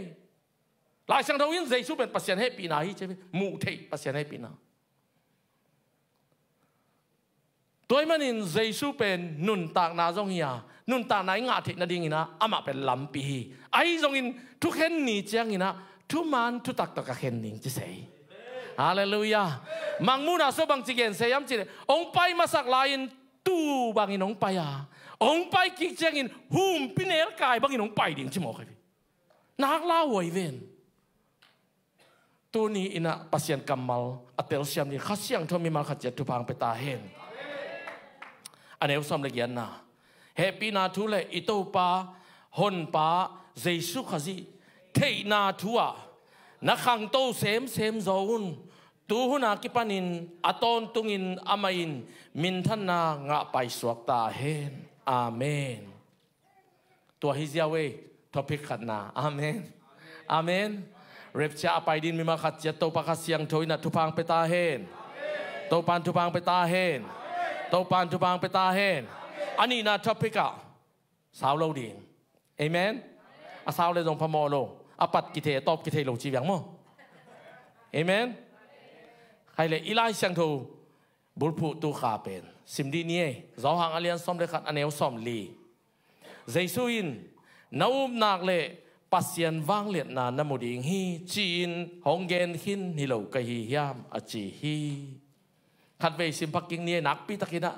Lai Siangtho in Jesu pen Pasian hehpihna hi ci ahi ve. Muh theih Pasian hehpihna. Tua ahih manin Jesu pen nuntakna zong hi a, nuntakna i ngah theih nadingin ah amah pen lampi hi. Ahi zongin thukhen ni ciangin ah thuman thutak tawh ka khen ding ci se hi. Halleluiah. Mangmuhna sua bangci gen se hiam cih leh, hong pai masak lai-in tuu bangin hong pai a, hong pai kik ciangin humpi nelkai bangin hong pai ding ci mawk hi. Nak lauhuai ven. Tuni in ah Pasian kammal a telsiam ding Kha Siangtho mimal khat ciat thupha hong pia ta hen. A neu sawm le giatna. Hehpihna thu le i Topa Honpa Jesu Khazih theihna thu ah na khangto semsem zaw un. Tu hun a kipanin a tawntungin amah in minthanna ngah paisuak ta hen. Amen. Tua hi ziau ei, topic khatna. Amen. Amen. Rapture a pai ding mimal khat ciat Topa Kha Siangtho in ah thupha hong pia ta hen. Topa in thupha hong pia ta hen. Topa in thupha hong pia ta hen. A nihna topic ah sau lo ding. Amen. A sau le zong phamawh lo. A pat kithei, a tawp kithei lo ci viang maw. Amen. Khai le i Lai Siangtho bulphuhtu kha pen sim dih ni ei. Zawhang a lian sawm le khat a neu sawm li. Jesu in, "Na upnak le Pasian vangliatna na mu ding hi, ci-in hong gen khin hi lo ka hi hiam?" a ci hi. Khatvei sim phakik ni ei, nakpi takin ah.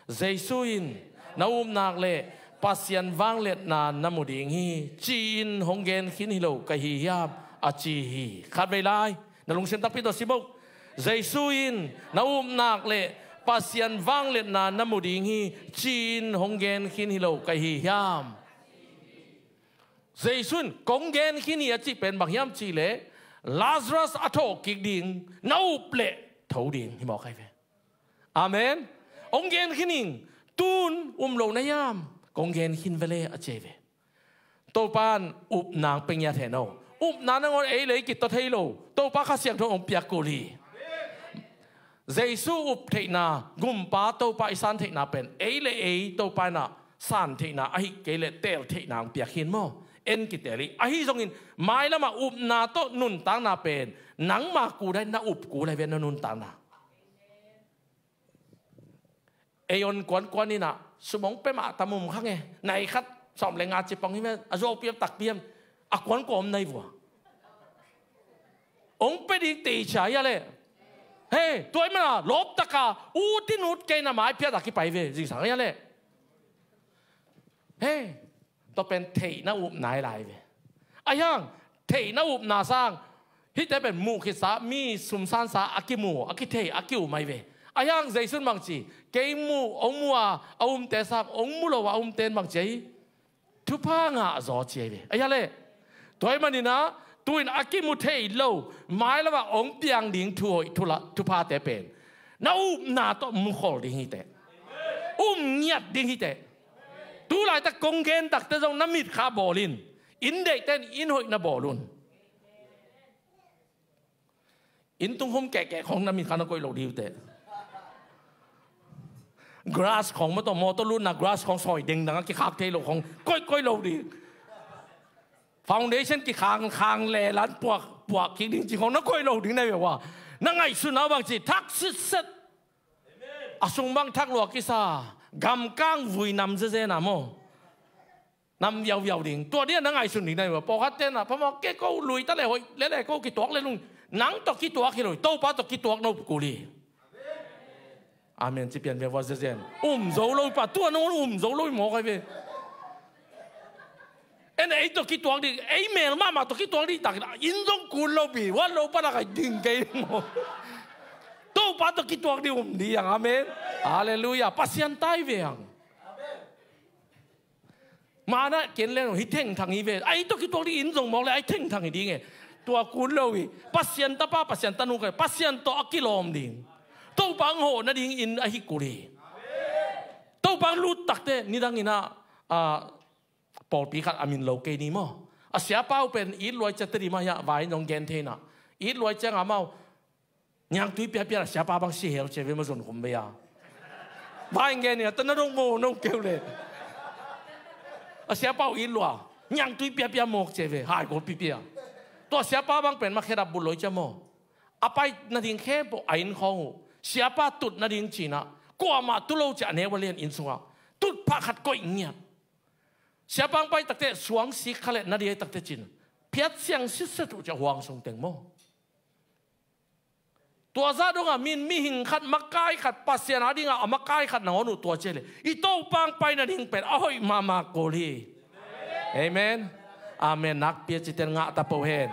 Jesu in, "Na upnak le Pasian vangliatna na mu ding hi, ci-in hong gen khin hi lo ka hi hiam?" a ci hi. Khatvei lai. Na lungsim takpi tawh sim uh. Jesu in, "Na upnak le Pasian vangliatna na mu ding hi, ci-in hong gen khin hi lo ka hi hiam?" Jesu in, "Kong gen khin hi," a cih pen bang hiam cih leh, Lazarus a thawh kik ding, na up leh tho ding hi mawk ahi ve. Amen. Hong gen khin ing, tun um lo na hiam? Kong gen khin ve le a ci ahi ve. Topa in upna hong pia ngiat hen aw. Upna nangawn ei le ei kitot thei lo. Topa Kha Siangtho hong piak kul hi. Jesu up theihna, Gumpa Topa i san theihna pen ei le ei Topa in ah san theihna ahih kei leh teel theihna hong piak hi maw? En kitel hi. Ahi zongin mailamah upna tawh nuntakna pen nangma kul ahi, na up kul ahi ve na nuntakna. Ei on kuankuan inah sum hong pia mah tam um kha nge. Nai khat sawm le nga ci pang hi ve, a zuaupi hiam takpi hiam, a kuankua om nai vua. Hong pia ding teicia hi a leh. Hei, tua ahih mana lawptaka ut in ut kei na maiphiat a kipai ve zingsang hi a leh. Hei, tua pen theihna upna hi lai ve. Ahi hang theihna upna sang hihte pen muh khitsa, mi sumsansa a kimu, a kithei, a ki-um ahi ve. Ahi hang Jesu'n bangci, kei mu, hong mu a a umte sang hong mu lo a a umte in bangci ahi, thupha ngah zaw ci ahi ve. Ahi a leh. Tua ahih maninah tu-in a kimu thei lo mailamah hong piang ding thu hoih, thula, thuphate pen na upna tawh mukhol ding hi teh. Um ngiat ding hi teh. Tu laitak kong gen takte zong na mitkha bawl in. Inn deihte in inn hoih na bawl un. Inn tungkhum kehkeh khong na mitkha na koih lo ding uh teh. Grass khong, mawtaw, mawtaw lutna grass khong sawi dengdang a kikhak thei lo khong koih, koih lo ding. Foundation kikhang, khang le lan puak, puak kik ding ci khong na koih lo ding na hi ve ua. Na ngaihsutna bangci thak sitset. A sung bang thak lua kisa, gamkang vui nam zezena maw? Nam viauviau ding. Tua dia na ngaihsun ding na hi ua. Pawlkhat tenah phamawh kei, ko lui ta le hoih lele, ko kituak le lung. Nang tawh kituak hi lo hi. Topa tawh kituak na up kul hi. Amen ci pian ve vua zezen. Um zo lo hi pa, tua nangawn um zo lo hi mawk ahi ve. En ei tawh kituak ding, ei mel mahmah tawh kituak ding tak, inn zong kul lo pi, wan lo panak ai ding kei maw? Topa tawh kituak ding um ding ang. Amen. Halleluiah. Pasian tai ve ang. Mana ken le hi thengthang hi ve. Ai tawh kituak ding inn zong mawk le ai thengthang hi ding e. Tua kul lo hi. Pasian tapa, Pasian tanu kei, Pasian tawh a kilawm ding. Topa ang hawh nading inn ahi kul hi. Topa ang lut takte nidang inah, a, pawlpi khat a min lo kei ni maw? A siapa uh pen it luai ciat tadi mah hiah vai in zong gen thei inah. It luai cianga amau niangtui piapia a siapa bang si hel cia ve maw, zon khum vei a. Vai in gen inah ta na dong maw, nong keu le. A siapa uh it lua niangtui piapia mawk cia ve, hai gol pipia. Tua siapa bang pen mah khedap but loi cia maw? A pai nading khempeuh a inn khawng uh siapa tut nading cinah kuamah tu lo cia a neu a lian inn sungah tutphah khat koih ngiat. Siapa ang pai takte suang sik kha le na ding ai takte cin phiat siang sitset uh cia huang sung teng maw? Tua zah dongah min mihing khat, makai khat, Pasian a dingah a makai khat nangawn uh tua cia le i Topa ang pai nading pen a hoih mahmah kul hi. Amen. Amen. Nakpi a citen ngah ta po hen.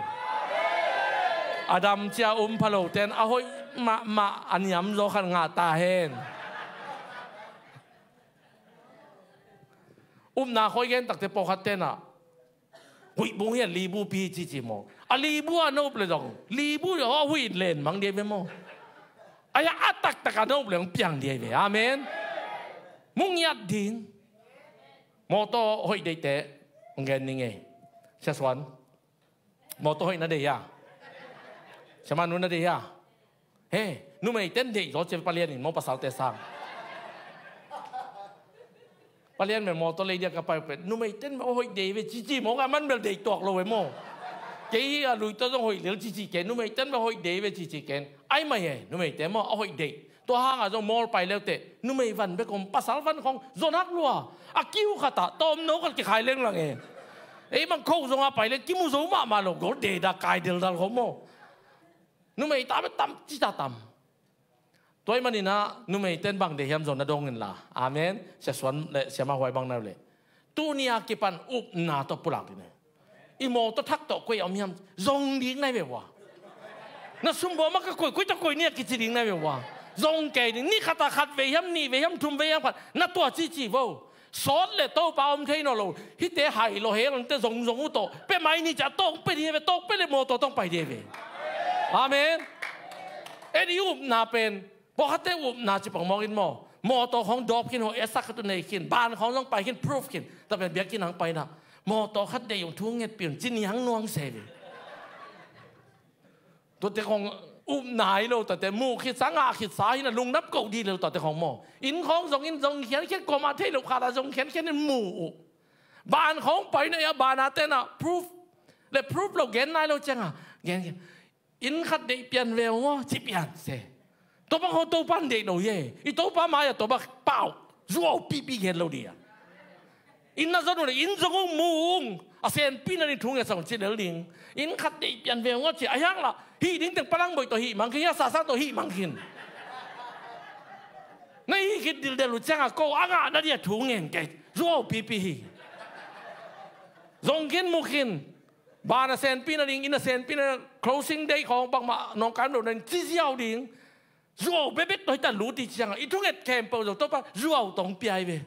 A dam cia um phalo ten a hoih mahmah a niam zaw khat ngah ta hen. Upna khawi gen takte pawlkhat tenah huih bung hian libu pi cici maw? A libu a nop le zong libu a huih in len mang dia ve maw? Aia a taktak a nop le hong piang dia ve. Amen. Mu ngiat ding. Mawtaw hoih deihte hong gen ning ei. Sia Suan. Mawtaw hoih na deih hia? Siamah nu na deih hia? He, numeiten deih zaw cia palian in maw, pasalte sang. Palian mel mawtaw lei dia ka pai pen numeiten mel hoih deih ve cici maw, ka man mel deih tuak lo ve maw? Kei hi a lui tawh zong hoih lel cici ken, numeiten mel hoih deih ve cici ken. Ai mai he, numeite maw a hoih deih. Tua hanga zong mawl pai leuteh numei van bek om, pasal van khong zon hak lua. A kiu khatah tawmno khat kikhai lenglang e. Ei bang khoh zonga pai leng kimu zo mahmah lo, gol deda kai deldal khong maw? Numei ta bek tam ci ta tam. Tua ahih maninah numeiten bang deih hiam zong na dong inla. Amen. Sia Suan le Siamah Huai bang na uh leh tuni a kipan upna tawh pulak ding e. I mawtaw thak tawh koi a om hiam? Zong ding nai ve ua. Na sumbaw mah ka koi, koi tawh koi ni a kici ding nai ve ua. Zong kei ding, ni khatah khat vei hiam, nih vei hiam, thum vei hiam khat na tua cici vo. Sawt le Topa om thei nawn lo. Hihte hai lo he longte zongzong uh tawh pia mai ni cia tawh pia ding hi ve, tawh pia le mawtaw tawh pai ding hi ve. Amen. En i upna pen pawlkhatte upna ci pang mawk in maw? Mawtaw khawng dawp khin, hawh etsak khat uh nei khin, ban khawng zong pai khin, proof khin. Tapen biakinn hang paina mawtaw khat deih ung, thu ngetpih un ci ni hang nuang se ve. Tuate khawng Upna hi lo tate, muh khitsa, ngah khitsa hi na, lungdam ko dih lo tate khong maw. Inn khong zong in zong khiankhian, kuamah thei lo khat ah zong khiankhian in muh uh. Ban khong pai na ia, ban a te na proof le proof lo gen nai lo ciang a, gen, gen. Inn khat deih pian ve uh maw, ci pian se. Tua bang khong Topa in deih lo hi e. I Topa mai-ah tua bang pau zuau pipi gen lo dih a. Inn na zon uh le inn zong uh mu ung. A senpi na ding thu ngetsak ung ci lel ding. Inn khat deih pian ve ung a ci a hiang lah. Hih ding teng Palang Boih tawh hih mang khin, hih a sasang tawh hih mang khin. Na hih khit dildel uh ciang a ko a ngah na dih a thu ngen kei. Zuau pipi hi. Zong khin mu khin. Ban a senpi na ding, inn a senpi na, closing day khawng bangmah nawngkai om lo na ding ci ziau ding. Zuau bekbek tawh hita lut i ciang a, i thunget khempeuh zong Topa zuau tawh hong pia hi ve.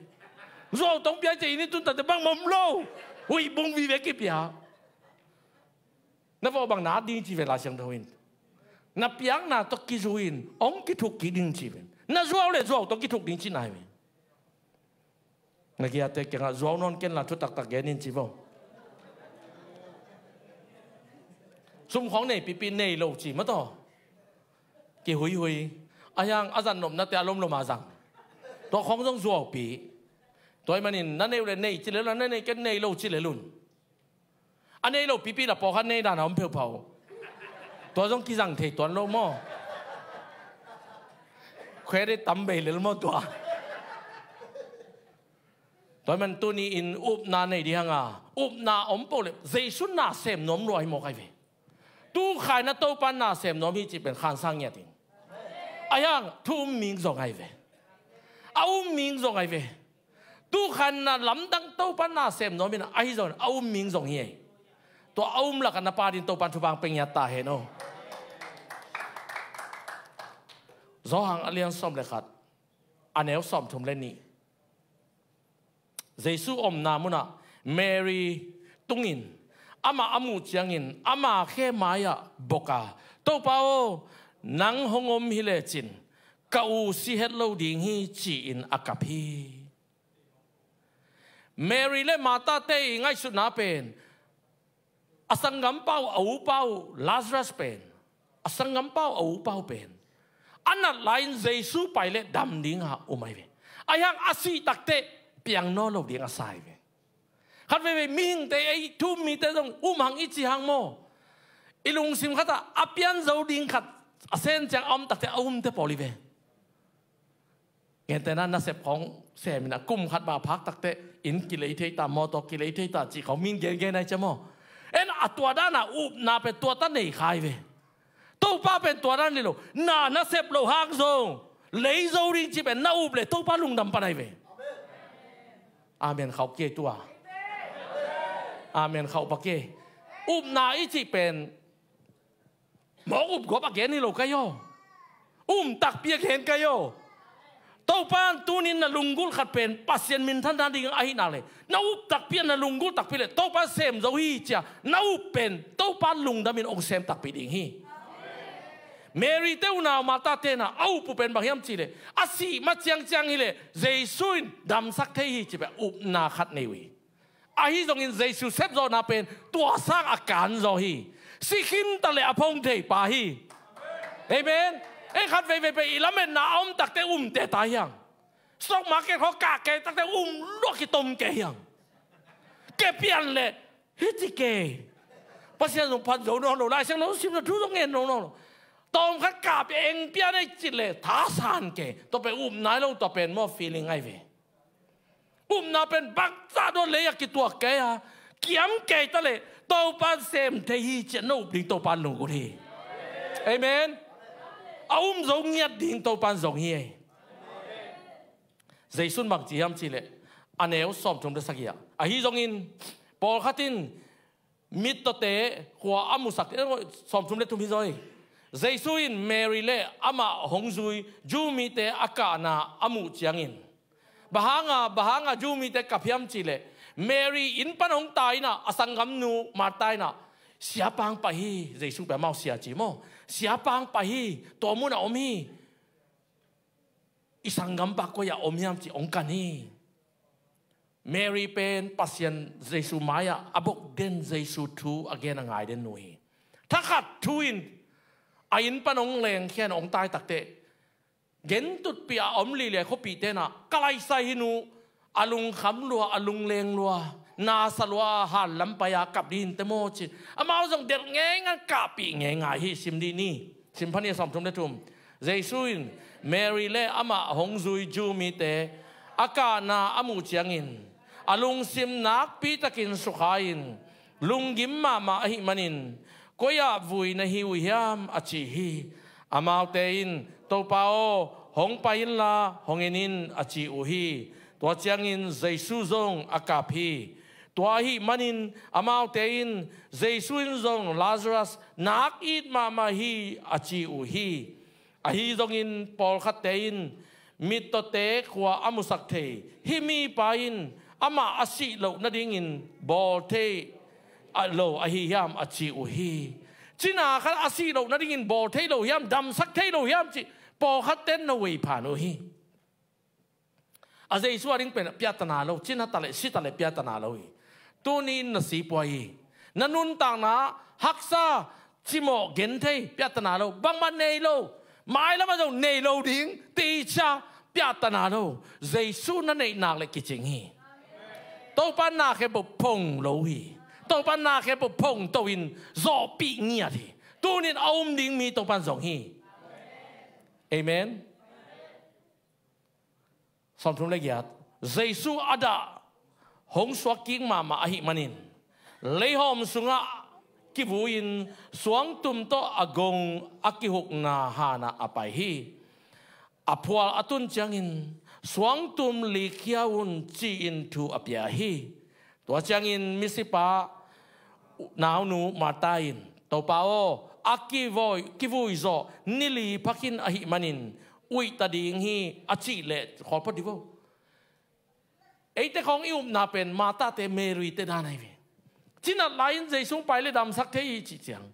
Zuau tawh hong pia hi ci-in i tun tate bangmah om lo. Huih bung vive kipia. Na vawh bang na ding ci ve Lai Siangtho in. Na piakna tawh kizui-in hong kithuk kik ding ci ve. Na zuau le zuau tawh kithuk ding ci nai ve. Na kiate kiangah zuau nawn ken la, thu taktak gen in ci vo. Sum khawng nei pipi, nei lo ci mataw. Kihuihui. A hiang a zat nopnate a lomlom a zang. Tua khawng zong zuaupi. Tua ahih manin na nei uh le nei ci lel un, na nei ken nei lo ci lel un. A nei lo pipi la pawlkhat nei dan a om pheuphau. Tua zong kizang thei tuan lo maw. Credit tam bei lel maw tua. Tua ahih man tuni-in upna nei dih hang a, upna om peuh le Jesu na sem nuam lua hi mawk ahi ve. Tu khaina Topa na sem nuam hi cih pen khansang ngiat in. A hiang thu um ming zong ahi ve. A um ming zong ahi ve. Tu khaina lamdang Topa na sem nuam in ahi zong a um ming zong hi ei. Tua a um lakah na pa ding Topa in thupha pia ngiat ta hen aw. Johan a lian sawm le khat, a neu sawmthum le nih. Jesu omna munah Mary tungin amah a muh ciangin ama khe mai-ah bok a, "Topa aw, nang hong om hi lecin ka u si het lo ding hi," ci-in a kap hi. Mary le Martha-te i ngaihsutna pen a sanggampa uh, a upa uh Lazarus pen, a sanggampa uh, a upa uh pen a nat lai-in Jesu pai leh dam ding a um ahi ve. A hiang a sih takteh piang nawn lo ding a sa ahi ve. Khat veivei mihingte ei thu um mite zong um hang i ci hang maw. I lungsim khatah a pian zo ding khat a sen ciang a om takteh a umte pawl hi ve. Gentehna nasep khawng sem in a kum khat mah phak takteh inn kilei thei ta, mawtaw kilei thei ta cih khawng min gengen ahi cia maw. En a tua dana upna pen tua ta nei kha hi ve. Topa pen tua dan hi lo. Na nasep loh hang zong lei zo ding cih pen na up leh Topa lungdam pan ahi ve. Amen khauh kei tua. Amen khauh bak kei. Upna i cih pen mawk up gawp a gen hi lo kei aw. Um takpi a gen kei aw. Topa in tunin na lunggulh khat pen Pasian minthan dan ding ahih nak leh, na up takpi a, na lunggulh takpi leh Topa sem zo hi cia na up pen Topa lungdamin hong sem takpi ding hi. Mary-te unau Martha-te na a up uh pen bang hiam cih leh, a sih ma ciangciang hi leh Jesu in damsak thei hi cih pen upna khat nei uh hi. Ahi zongin Jesu sepzawhna pen tua sang a kan zaw hi. Si khin ta leh a phong thei pa hi. Amen. Ei khat veivei pen i lametna a om takteh um teh ta hiang. Stock market khawng kah kei takteh um lua kitom kei hiang. Kei pian leh hih ci kei. Pasian zong phat zo nawn lo, Lai Siangtho sim lo, thu zong ngen lo nawn lo. Tawm khat kah pia, eng pia nei cih leh thasan kei. Tua pen upna hi lo, tua pen maw feeling ahi ve. Upna pen bangzah dong lei a kituak kei a, kiam kei ta leh Topa in sem thei hi ciah na up ding Topa in lunggulh hi. Amen. A um zo ngiat ding Topa in zong hi ei. Jesu in bang ci hiam cih leh, a neu sawmthum le sagih ah, ahi zongin pawlkhat in mittawte khua a musak, sawmthum le thum hi zaw hi. Jesu in Mary le amah hong zui Jew mite a kahna a muh ciangin, bang hanga, bang hanga Jew mite kap hiam cih leh, Mary inn pan hong tai in ah, a sanggamnu Martha in ah, "Siapa hong pai hi," Jesu pen amau sia ci maw, "Siapa hong pai hi, tua munah om hi. I sanggampa koi-ah om hiam?" ci hong kan hi. Mary pen Pasian Jesu mai-ah a bok den, Jesu thu a gen a ngai den nu hi. Thakhat thu in a inn pan hong lengkhia in hong tai takteh, gentutpih a om lialia khuapihte in ah, ka laisai hi nu, a lungkham lua, a lungleng lua, nasa lua, hanlam pai-a kap ding hi inteh maw ci-in amau zong delh ngeingai, kahpih ngeingai hi. Sim dih ni. Sim pha ni, sawmthum le thum. Jesu in Mary le amah hong zui Jew mite a kahna a muh ciangin a lungsim nakpitakin sukha-in, lunggim mahmah ahih manin, "Koi-ah vui na hi uh hiam?" a ci hi. Amaute in, "Topa aw, hong pai inla hong en in," a ci uh hi. Tua ciangin Jesu zong a kap hi. Tua ahih manin amaute in, "Jesu in zong Lazarus nak it mahmah hi," a ci uh hi. Ahi zongin pawlkhatte in, "Mittawte khua a musak thei hih mipa in amah a sih loh nadingin bawl thei lo ahi hiam?" a ci uh hi. Cina khat a sih loh nadingin bawl thei lo hiam, damsak thei lo hiam cih pawlkhatte in na vei phan uh hi. A Jesu a ding pen piatana lo, cina ta leh si ta leh piatana lo hi. Tuni in na si pua hi. Na nuntakna haksa, cimawh, genthei piatana lo, bangmah nei lo, mailamah zong nei lo ding, teacher piatana lo. Jesu na neih nak leh kicing hi. Topa in na khempeuh phong lo hi. Topa in na khempeuh phong to-in zawhpih ngiat hi. Tuni in a um ding mi Topa in zong hi. Amen. Sawmthum le giat. Jesu a dah hong suak kik mahmah ahih manin, leihawm sungah kivui-in suangtum tawh a gong a kihukna hanah a pai hi. A phual a tun ciangin, "Suangtum likhia un," ci-in thu a pia hi. Tua ciangin misipa naunu Martha in, "Topa aw, a kivui, kivui zawh ni li phakhin ahih manin uih ta ding hi," a cih leh khawl phot dih vo. Eite khawng i upna pen Martha-te, Mary-te dan ahi ve. Cinat lai-in Jesu hong pai leh damsak thei hi cih ciang,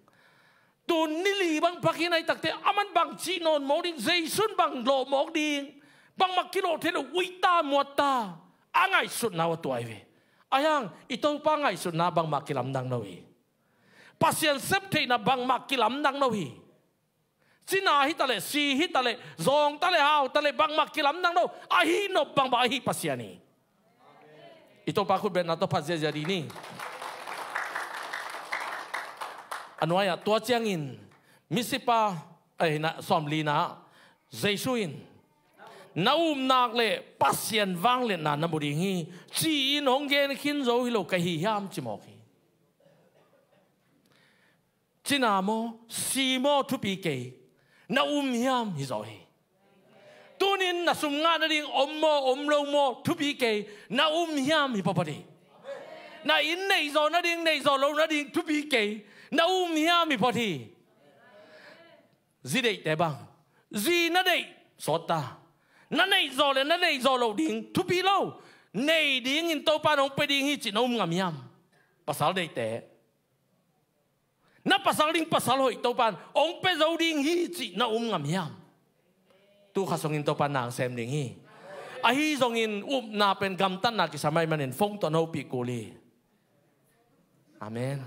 tun ni li bang phakhin ahih takteh, aman bang cih nawn mawk ding, Jesu in bang lawh mawk ding, bangmah kilawh thei lo, uih ta, muat ta, a ngaihsutna uh a tua hi ve. Ahi hang, i Topa ngaihsutna bangmah kilamdang lo hi. Pasian septheihna bangmah kilamdang lo hi. Cina hi ta leh, si hi ta leh, zawng ta leh, hau ta leh, bangmah kilamdang lo. Ahi nop bangmah ahi Pasian hi. I Topa khutbetna tawh phat ziahziah dih ni. A nuai-ah, tua ciangin misipa, eh, na, sawmlina, Jesu in, "Na up nak leh Pasian vangliatna na mu ding hi," ci-in hong gen khin zo hi lo ka hi hiam ci mawk hi. Cina maw, si maw, thupi kei, na um hiam hi zaw hi. Tuni in na sum ngah nading om maw, om lo maw, thupi kei, na um hiam hi phaphat hi. Na inn neih zaw nading, neih zaw lo nading, thupi kei, na um hiam hi phot hi. Zi deihte bang, zi na deih sawt ta. Na neih zaw leh na neih zaw loh ding thupi lo. Nei dingin Topa in hong pia ding hi cih na um ngam hiam? Pasal deihte, na pasal ding pasal hoih Topa in hong pia zo ding hi cih na um ngam hiam? Tu kha sungin Topa in na sem ding hi. Ahi zongin upna pen gamtatna kisam ahih manin phone tawh na upih kul hi. Amen.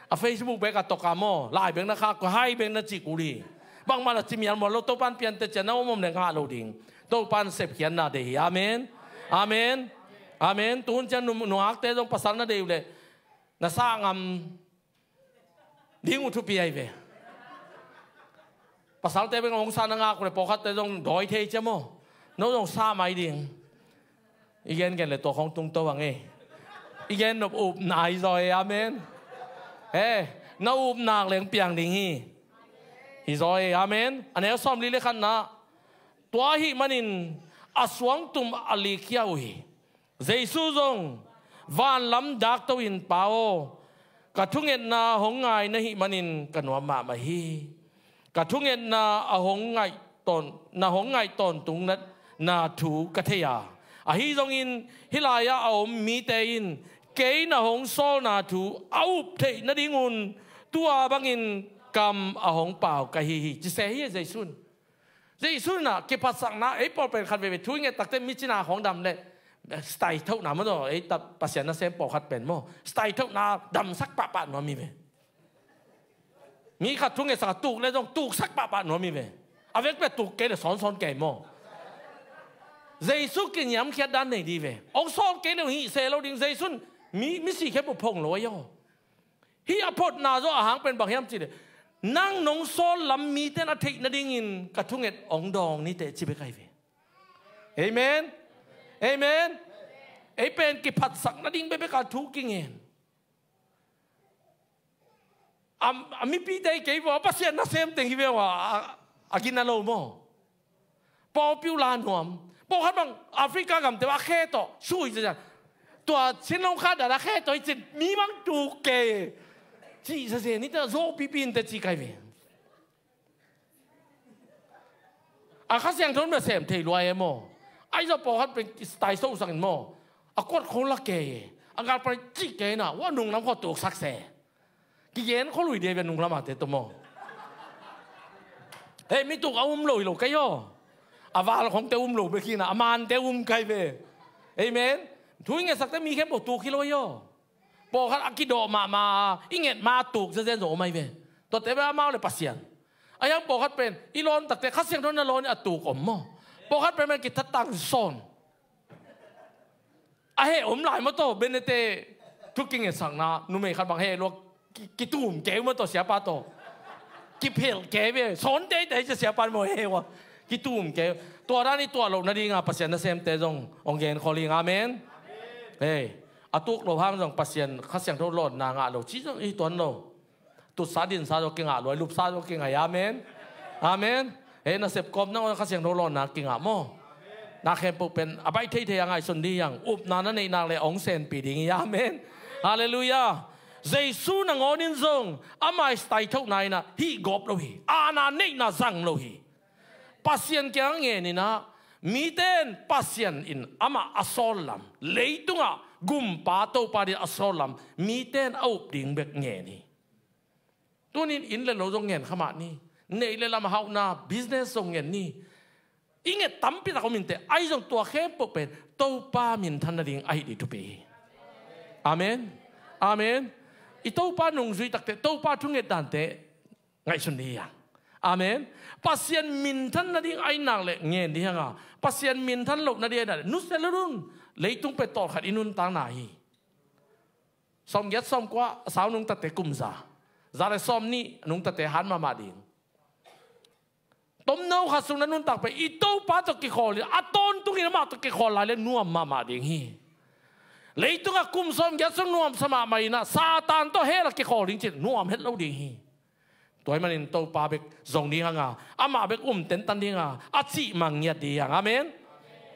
A Facebook bek a tawk a maw, lai bek na khak, hai bek na cih kul hi. Bangmah na ci mial maw lo, Topa in pian teh ci-a na om om leh ngah lo ding. Topa in sepkhiatna deih hi. Amen. Amen. Amen. Tuhun ciang nu, nungakte zong pasal na deih uh leh na sa ngam ding uh thupi ahi ve. Pasalte bek hong sa na ngak uh leh pawlkhatte zong dawi thei cia maw. No zong sa mai ding. I gengen leh tua khawng tungto ang e. I gen nop upna hi zaw e, amen. He, na up nak leng piang ding hi. Hi zaw e, amen. A neu sawmli le khatna. Tua ahih manin a suangtum a likhia uh hi. Jesu zong vanlam dakto-in, "Pa aw, ka thungetna hong ngai na hih manin ka nuam mahmah hi. Ka thungetna a hong ngaih tawn, na hong ngaih tawntung na, na thu ka thei a, ahi zongin hih lai-ah a om mite in kei na hong sawlna thu a up theih nadingun tua bangin kam a hong pau ka hi hi," ci se hi Jesu in. Jesu in ah kiphatsakna, ei pawl pen khat veve thu i nget takte mi cina khawng dam leh, eh, style thohna maw, ei ta Pasian nasem pawlkhat pen maw, style thohna damsak pahpah nuam hi ve. Mi khat thu ngetsak a tuk le zong tuksak pahpah nuam hi ve. A vekpi a tuk kei le sawnsawn kei maw? Jesu kiniamkhiat dan nei dih ve. Hong sawl kei le hong hih se lo ding. Jesu in mi, misi khempeuh phong lo ahi aw. Hih a photna zaw a hang pen bang hiam cih leh, nang nong sawl lam mite in a theih nadingin ka thunget hong dawng ni teh ci bek ahi ve. Amen. Amen. Ei pen kiphatsak nading bekbek a thu kingen. A, a mipite hi kei vua, Pasian nasem teng hi ve ua, a, a gina lo maw? Pawlpi uh la nuam. Pawlkhat bang Africa gamte uh a khe tawh sui cia. Tua Chin Long kha dan a khe tawh i cin mi bang tuk kei. Cih sia sia ni teh zo pipi in teh ci kai ve. A Kha Siangtho in bia sem thei lua e maw? Ahi zong pawlkhat pen style so sangin maw? A kuat kho la kei e. A gal pan cih kei na, ua nunglam kho tuksak se. Kigen kho lui dia bia nunglam a te tawh maw? Hei, mi tuk a um lo hi lo kei aw. A val khongte um lo bek hi na, a mante um kai ve. Amen. Thu i ngetsakte mi khempeuh tuk hi lo hi aw. Pawlkhat a kidawh mahmah a, i nget ma a tuk zenzen zong om ahi ve. Tuate bia amau le Pasian. A hiang pawlkhat pen i lawn takte Kha Siangtho na lawn a tuk om maw? Pawlkhat pen pen kithatang sawn. A heh om lai maw tawh, Benete thu kingetsakna numei khat bang heh lua ki, kitum keu maw tawh siapa tawh. Kiphelh keu ve, sawn teitei cia siapa maw heh ua. Kitum keu. Tua dan i tuah loh nadinga Pasian nasemte zong hong gen khol ing. Amen. Hei, a tuk lo hang zong Pasian Kha Siangtho lawnna ngah lo ci zong i tuan lo. Tutsa dinsa zong kingah lo, lupsa zong kingah hi. Amen. Amen. Hei, nasep kawm nang Kha Siangtho lawnna kingah maw? Na khempeuh pen a baih theithei a ngaihsun dih hiang, upna na neih nak le hong senpih ding hi. Amen. Halleluiah. Jesu nangawn in zong ama i style thohna in ah hih gawp lo hi. Aana neihna zang lo hi. Pasian kiangah ngen in ah, mite in Pasian in amah a sawl lam, leitungah Gumpa Topa din a sawl lam mite in a up ding bek ngen hi. Tunin inn le lo zong ngen kha mah ni. Neih le lam a hauhna, business zong ngen ni. I nget tampi tak om inteh, ahi zong tua khempeuh pen Topa minthan nading ahi ding thupi hi. Amen. Amen. I Topa nungzui takte, Topa thunget dante ngaihsun dih hiang. Amen. Pasian minthan nading ahi nak le ngen dih hiang a, Pasian minthan loh nading ahi nak le nusia lo dun. Leitung pen tawlkhat i nuntakna hi. Sawmgiat sawmkua a sau nungtate kum za, za le sawmnih a nungtate han mahmah ding. Tomno khat sung na nuntak pen i Topa tawh kikhawl in, a tawntungin amah tawh kikhawl lai le nuam mahmah ding hi. Leitungah kum sawmgiat sung nuamsa mahmah in ah, Satan tawh hell ah kikhawl ding cin nuam het lo ding hi. Tua ahih manin Topa bek zong ding hiang a, amah bek um tentan ding a, a cih mang ngiat ding hiang. Amen.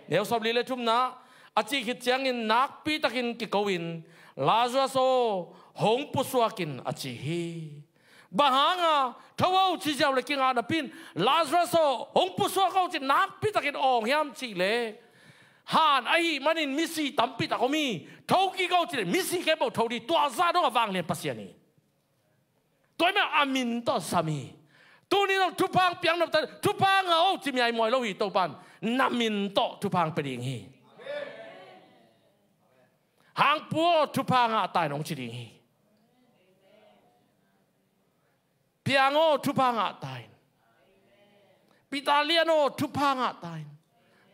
Neu sawmli le thumna, a cih khit ciangin nakpi takin kiko in, Lazarus aw, hong pusuak in, a ci hi. Bang hanga, tho aw ci ziau le kingah napi in, Lazarus aw, hong pusuak aw ci nakpi takin awng hiam cih le, han ahih manin misi tampi tak om hi. Tho kik aw ci le misi khempeuh tho ding, tua zah dong a vanglian Pasian hi. Tua ahih manin a min tawh sam hi. Tuni in thupha hong piak nop ta, thupha ngah aw ci miaimuai lo hi. Topa in na min tawh thupha hong pia ding hi. Hangpu aw, thupha ngah ta in, hong ci ding hi. Piang aw, thupha ngah ta in. Peter Lian aw, thupha ngah ta in.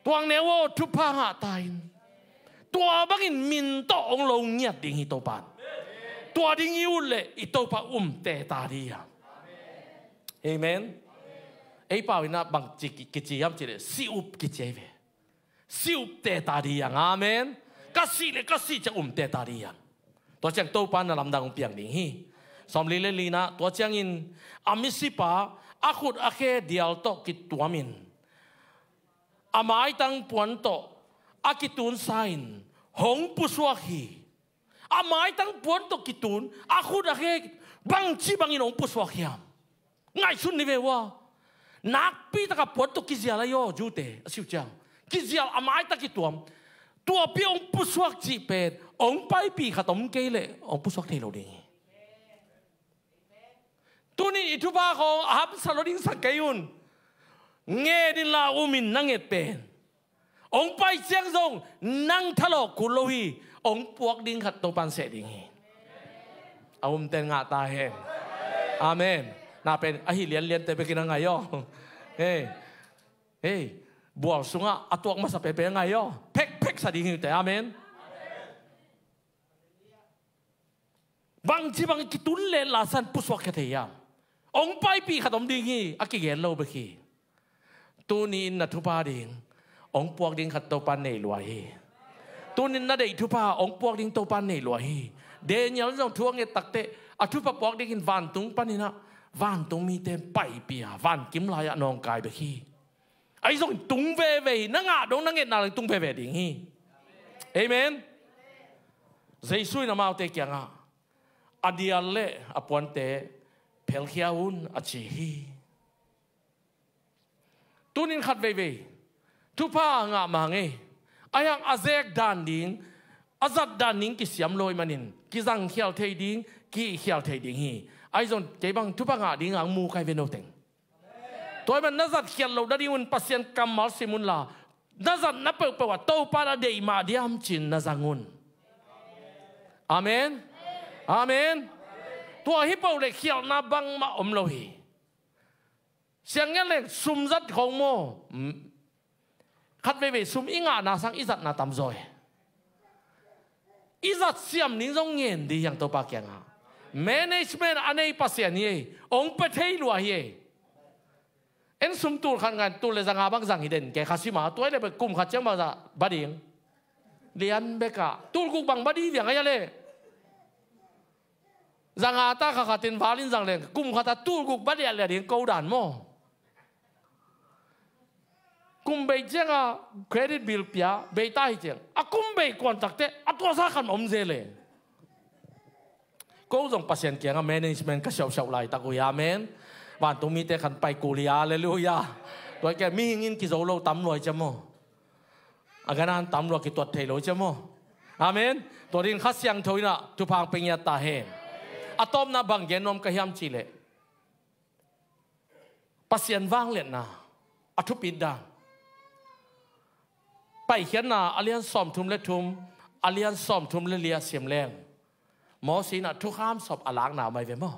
Tuang Neu aw, thupha ngah ta in. Tua bangin min tawh hong lo ngiat ding hi Topa in. Tua ding i ut leh i Topa um teta ding hi. Amen. Ei pau in ah bang ci, kici hiam cih leh si up kici ahi ve. Si up teta ding hi hang. Amen. Ka sih le ka sih ciang um teta ding hi hang. Tua ciang Topa na lamdang hong piang ding hi. Sawmli le lina, tua ciangin a misipa a khut a khe dial tawh kituamin a maitang puan tawh a kitunsa in hong pusuak hi. A maitang puan tawh kitun, a khut a khe bangci bangin hong pusuak hiam? Ngaihsun ni ve ua. Nakpi taka puan tawh kizial ahi aw, Jew-te a si uh ciang. Kizial a maitak kituam. Tuapi hong pusuak cih pen hong paipih khat om kei leh hong pusuak thei lo ding hi. Tuni i thupha khawng a hamsa lo ding sang kei un. Ngen inla um in, na nget pen hong pai ciang zong nang thalawh kul lo hi. Hong puak ding khat Topa in seh ding hi. A umten ngah ta hen. Amen. Na pen ahi lianliante bekin a ngai aw. Hei, hei, bual sungah a tuak masa penpen a ngai aw. Phekphek sa ding hi uh teh. Amen. Bangci bang i kitun leh lasan pusuak khia thei hiam? Hong paipih khat om ding hi, a kigen lo bek hi. Tuni in na thupha ding hong puak ding khat Topa neih lua hi. Tuni in na deih thupha hong puak ding Topa neih lua hi. Daniel zong thu a nget takteh a thupha puak dingin vantung panin ah vantung mite paipih a vankim lai-ah nawngkai bek hi. Ahi zongin tung veve hi. Na ngah dong na ngetna leng tung veve ding hi. Amen. Jesu in amaute kiangah a dial le a puante phelkhia un a ci hi. Tunin khat veivei thupha a ngah mah ngei a hiang a zek dan ding, a zat dan ding kisiam lo ahih manin kizangkhial thei ding, kihkhial thei ding hi. Ahi zong kei bang thupha ngah ding a hong mu kai ve no teng. Tua ahih man na zatkhial loh nadingun Pasian kammal sim unla, na zatna peuhpeuh ah Topa na deih mah diam ci-in na zang un. Amen. Amen. Tua hi peuh le khialhna bangmah om lo hi. Siang ngen leng sum zat khong maw? Khat veivei sum i ngahna sang i zatna tamzaw hi. I zat siam ning zong ngen ding hiang Topa kiangah. Management a nei Pasian hi ei. Hong pia thei lua hi ei. En sum tul khat ngan tul le zanga bang zang hi den ke kha sima tua le kum khat ciang bang za ba ding. Lian beka tul guk bang ba ding viang a le. Zanga ta kha khatin valin zang leng kum khata tul guk ba lian lian ding ko dan maw? Kum bei cianga credit bill pia bei ta hi ciang a kum bei kuan takte a tuasa khan om ze le. Ko zong Pasian kianga management ka siausiau laitak uh hi. Amen. Vantung mite khan pai kul hi. Halleluia. Tua kia mihing in kizo lo tam luai cia maw? A ganan tam lua kituat thei lo cia maw? Amen. Tua ding Kha Siangtho inah thupha hong pe ngiat ta hen. A tawpna bang gen nuam ka hiam cihleh Pasian vangliatna a thupit dan. Paikhiatna a lian sawmthum le thum, a lian sawmthum le li a sim leng Moses inah thukham sawm a lakna mai ve maw?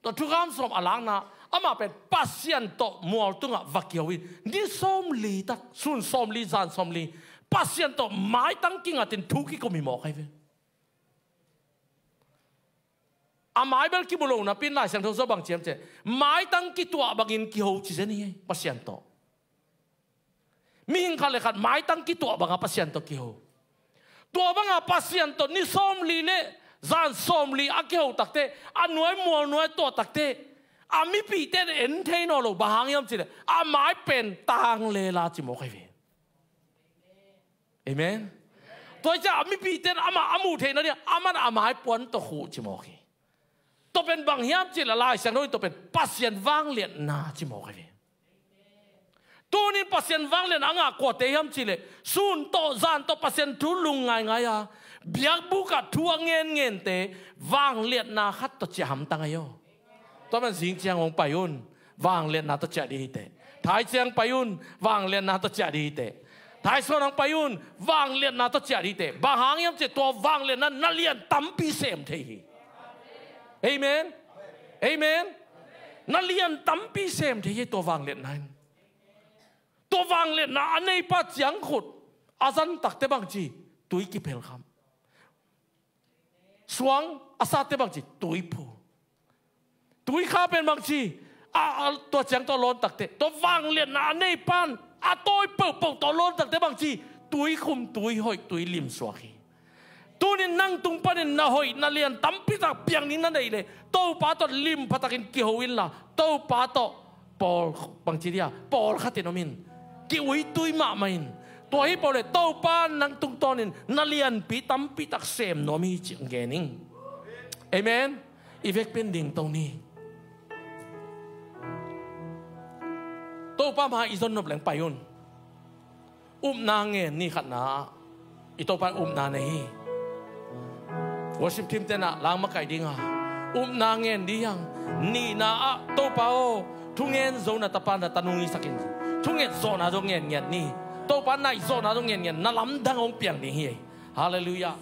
Tua thukham sawm a lakna amah pen Pasian tawh mual tungah va kiho in ni sawmli tak, sun sawmli, zan sawmli Pasian tawh maitang kingatin thu kikum hi mawk ahi ve. A mai bel kimu lo napi in Lai Siangtho sua bang ciam ciah maitang kituah bangin kiho ci zen hi Pasian tawh. Mihing khat le khat maitang kituah banga Pasian tawh kiho. Tua banga Pasian tawh ni sawmli le zan sawmli a kiho takte, a nuai mual nuai tuah takte, a mipihte in en thei naw lo, bang hang hiam cihleh a mai pen tang lela ci mawk ahi ve. Amen. Tua hi ciah a mipihte in amah a muh theih nading aman a mai puan tawh khuh ci mawk hi. Tua pen bang hiam cihleh Lai Siangtho in tua pen Pasian vangliatna ci mawk ahi ve. Tunin Pasian vangliatna a ngah kuate hiam cihleh sun tawh zan tawh Pasian thu lung ngaingai a biakbuk ah thu a ngenngente vangliatna khat tawh ciah hamtang ahi aw. Tua man zing ciang hong pai un, vangliatna tawh ciah dih hi teh. Thai ciang pai un, vangliatna tawh ciah dih hi teh. Thai sawn hong pai un, vangliatna tawh ciah dih hi teh. Bang hang hiam ciah tua vangliatna na lian tampi sem thei hi. Amen. Amen. Na lian tampi sem thei hi tua vangliatna in. Tua vangliatna a neipa ciangkhut a zan takte bangci tui kiphel kham. Suang a sate bangci tui phu. Tui kha pen bangci a, a tua ciang tawh lawn takte tua vangliatna a neipan a tawi pohpoh tawh lawn takte bangci tui khum, tui hoih, tui lim suak hi. Tunin nang tung panin na hoih na lian tampi tak piang ding na neih leh Topa tawh lim phatakin kiho inla Topa tawh pawl bangci dia pawlkhatin om in ki-uitui mahmah in. Tua hi pawh le Topa nang tungtawnin na lianpi tampi tak sem nuam hi ci-in gen ing. Amen. I vekpi in dingto ni. Topa ma i zon nop leng pai un. Upna ngen ni khatna ah i Topa in upna nei hi. Worship team tenah langmakaih dinga upna ngen dih hiang. Nihna ah Topa aw, thungen zona tapa na tanung i sakin thunget zawhna zong ngen ngiat ni. Topa naih zawhna zong ngen ngiat na lamdang hong piang ding hi. Halleluiah.